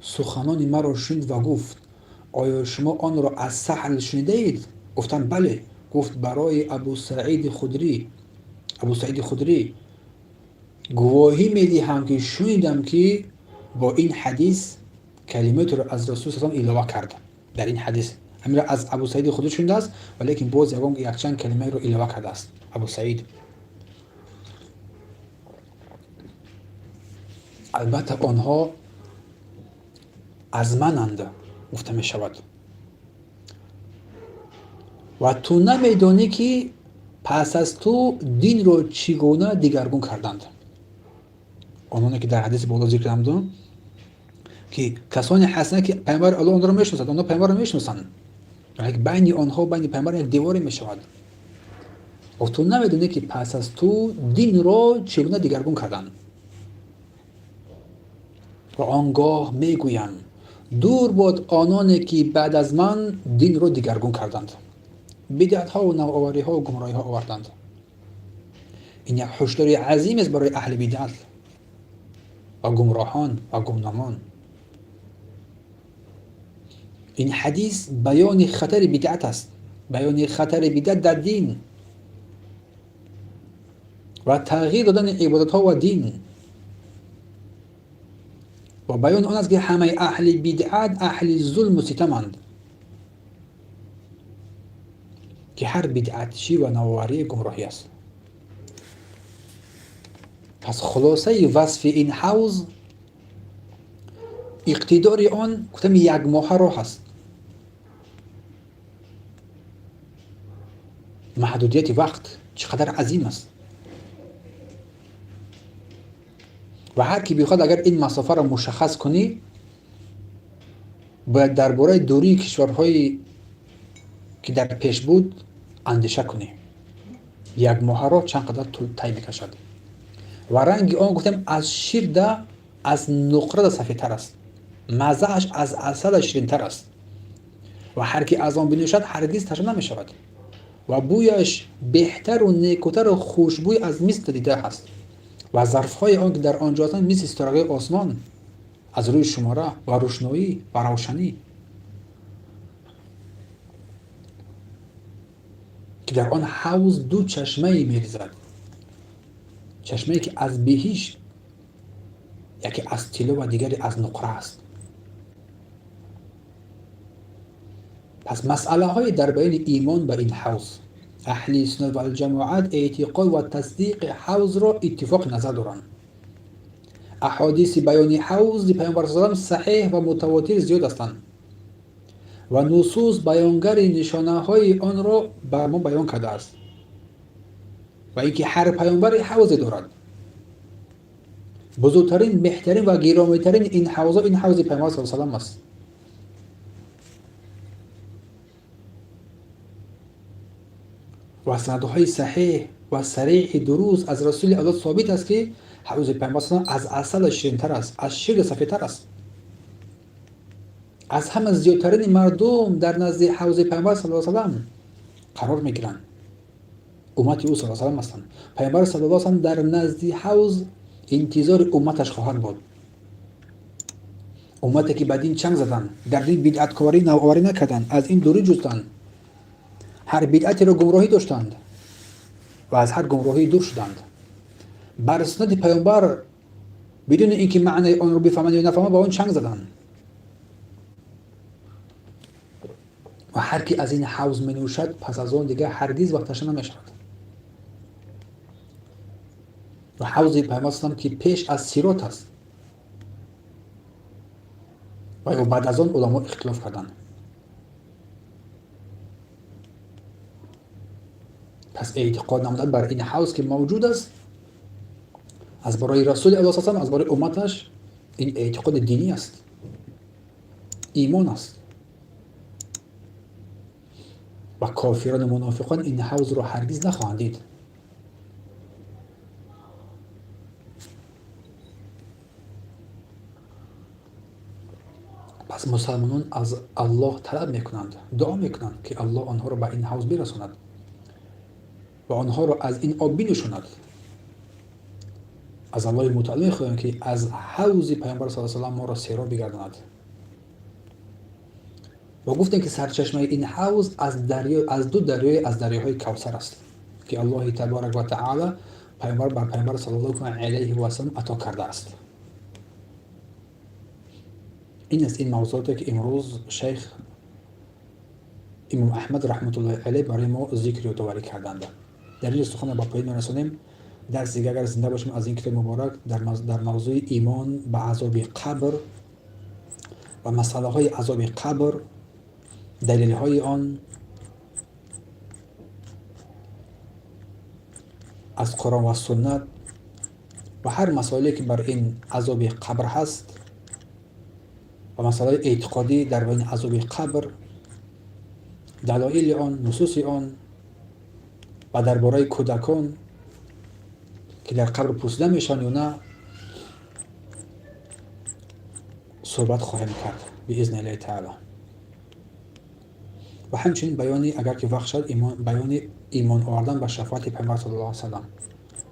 суханони маро шунид ва гуфт: оё шумо онро аз Саҳл шунидаед? Гуфтам: бале. Гуфт: барои Абу Саиди Худрӣ гувоҳӣ медиҳам, ки шунидам, ки бо ин ҳадис калимотро аз Расул саллаллоҳу алайҳи васаллам илова кард. Дар ин ҳадис ҳаминро аз Абу Саиди Худрӣ шунидааст, валекин боз ягон якчанд калимаеро илова кардааст Абу Саид. Албатта онҳо аз мананд, гуфта мешавад, ва ту намедонӣ, ки пас аз ту динро чӣ гуна дигаргун карданд. Ононе ки дар ҳадиси боло зикр намудам, ки касоне ҳастанд, ки пайғамбари Аллоҳ онҳоро мешиносад, онҳо пайғамбарро мешиносанд, валекин байни онҳо, байни пайғамбар як деворе мешавад. Ва ту намедонӣ, ки пас аз ту динро чӣ гуна дигаргун карданд. Ва он гоҳ мегӯям: дур бод ононе, ки баъд аз ман динро дигаргун карданд, бидъатҳо ва навовариҳо ва гумроҳиҳо оварданд. Ин як ҳушдори азим аст барои аҳли бидъат ва гумроҳон ва гумномон. Ин ҳадис баёни хатари бидъат аст, баёни хатари бидъат дар дин ва тағйир додани ибодатҳо ва дин, ва баёни он аст, ки ҳамаи аҳли бидъат аҳли зулму ситаманд, ки ҳар бидъатчӣ ва навоварӣ гумроҳӣ аст. Пас хулосаи васфи ин ҳавз, иқтидори он, гуфтам, як моҳа роҳ аст. Маҳдудияти вақт чӣ қадар азим аст, ва ҳар ки бихоҳад агар ин масофаро мушаххас кунӣ, бояд дар бораи дурии кишварҳое ки дар пеш буд андеша кунӣ. Як моҳаро чанд қадар тӯл тай мекашад. Ва ранги он, гуфтем, аз ширда, аз нуқрада сафедтар аст, маззааш аз асала ширинтар аст, ва ҳар ки аз он бинӯшад, ҳаргиз ташна намешавад, ва бӯяш беҳтару некутару хушбӯй аз миск дида ҳаст, ва зарфҳои он, ки дар он ҷо ҳастанд, мисли ситорагои осмон аз рӯи шумора ва рӯшноӣ ва равшанӣ, ки дар он ҳавз ду чашмае мерезад, чашмае ки аз биҳишт, яке аз тилло ва дигаре аз нуқра аст. Пас масъалаҳои дар баёни имон ба ин ҳавз, аҳли суннат ва алҷамоат эътиқод ва тасдиқи ҳавзро иттифоқи назар доранд. Аҳодиси баёни ҳавзи пайғамбар саллаллоҳу алайҳи васаллам саҳеҳ ва мутавотир зиёд ҳастанд ва нусус баёнгари нишонаҳои онро бар мо баён кардааст, ва ин ки ҳар пайғамбаре ҳавзе дорад. Бузургтарин, беҳтарин ва гиромитарин ин ҳавзҳо ин ҳавзи пайғамбар саллаллоҳу алайҳи васаллам аст. Ва санадҳои саҳеҳ ва сариҳи дуруст аз Расули Аллоҳ собит аст, ки ҳавзи пайғамбар саллаллоҳу алайҳи васаллам аз асала ширинтар аст, аз шир сафедтар аст. Аз ҳама зиёдтарини мардум дар назди ҳавзи пайғамбар саллаллоҳу алайҳи васаллам қарор мегиранд, уммати ӯ саллаллоҳу алайҳи васаллам ҳастанд. Пайғамбар саллаллоҳу алайҳи васаллам дар назди ҳавз интизори умматаш хоҳад буд, уммате ки ба дин чанг заданд, дар дин бидъаткорӣ навоварӣ накарданд, аз ин дурӣ ҷустанд, ҳар бидъатеро гумроҳӣ доштанд ва аз ҳар гумроҳӣ дур шуданд. Бар суннати пайғамбар бидуни ин ки маънаи онро бифаҳманд ё нафаҳманд, ба он чанг заданд. Ва ҳар ки аз ин ҳавз менӯшад, пас аз он дигар ҳаргиз вақт ташна намешавад. Ва ҳавзи пайғамбар саллаллоҳу алайҳи васаллам, ки пеш аз сирот аст, ва ё баъд аз он, уламо ихтилоф карданд. Пас эътиқод намудан бар ин ҳавз, ки мавҷуд аст, Аз барои Расули Аллоҳ саллаллоҳу алайҳи ва саллам, аз барои умматаш ин эътиқоди динӣ аст, имон аст. Ва кофирон ва мунофиқон ин ҳавзро ҳаргиз нахоҳанд дид. Пас мусалмонон аз Аллоҳ талаб мекунанд, дуо мекунанд, ки Аллоҳ онҳоро ба ин ҳавз бирасонад ва онҳоро аз ин об бинӯшонад. Аз Аллоҳи мутаол мехоҳем, ки аз ҳавзи Паёмбар саллаллоҳу алайҳи ва саллам моро сероб бигардонад. Ва гуфтем, ки сарчашмаи ин ҳавз аз ду дарёи аз дарёҳои Кавсар аст, ки Аллоҳи табарак ва таъала паёмбар бар Паёмбар саллаллоҳу алайҳи ва саллам ато кардааст. Ин аст ин мавзӯоте, ки имрӯз шайх Имом Аҳмад раҳматуллоҳи алайҳ барои мо зикр ёдоварӣ карданд. Дар инҷо суханро ба поён мерасонем. Дарси дигар, агар зинда бошем, аз ин китоби муборак дар мавзӯи имон ба азоби қабр ва масъалаҳои азоби қабр, далелҳои он аз Қуръон ва суннат ва ҳар масъалае, ки бар ин азоби қабр ҳаст ва масъалаи эътиқодӣ дар байни азоби қабр, далоили он, нусуси он ва дар бораи кӯдакон, ки дар қабр пурсида мешаванд ё на, суҳбат хоҳем кард биизни Аллоҳи таъала. Ва ҳамчунин баёни, агар ки вақт шавад, баёни имон овардан ба шафоати Паёмбар саллаллоҳу алайҳи ва саллам,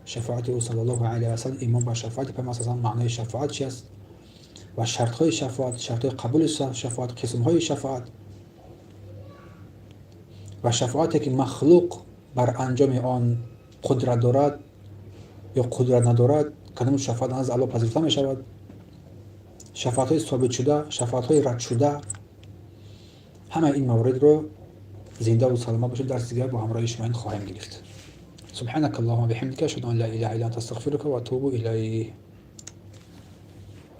шафоати ӯ саллаллоҳу алайҳи ва саллам, имон ба шафоати Паёмбар саллаллоҳу алайҳи ва саллам, маънои шафоат чи аст ва шартҳои шафоат, шартҳои қабули шафоат, қисмҳои шафоат ва шафоате, ки махлуқ бар анҷоми он қудрат дорад ё қудрат надорад, кадом шафоат назди Аллоҳ пазируфта мешавад, шафоатҳои собитшуда, шафоатҳои радшуда, ҳамаи ин мавридро зиндаву саломат бошед, дарси дигар бо ҳамроҳии шумо ин хоҳем гирифт. Субҳанака Аллоҳумма биҳамдика, ашҳаду ан ла илаҳа илла анта, астағфирука ва атубу илайк.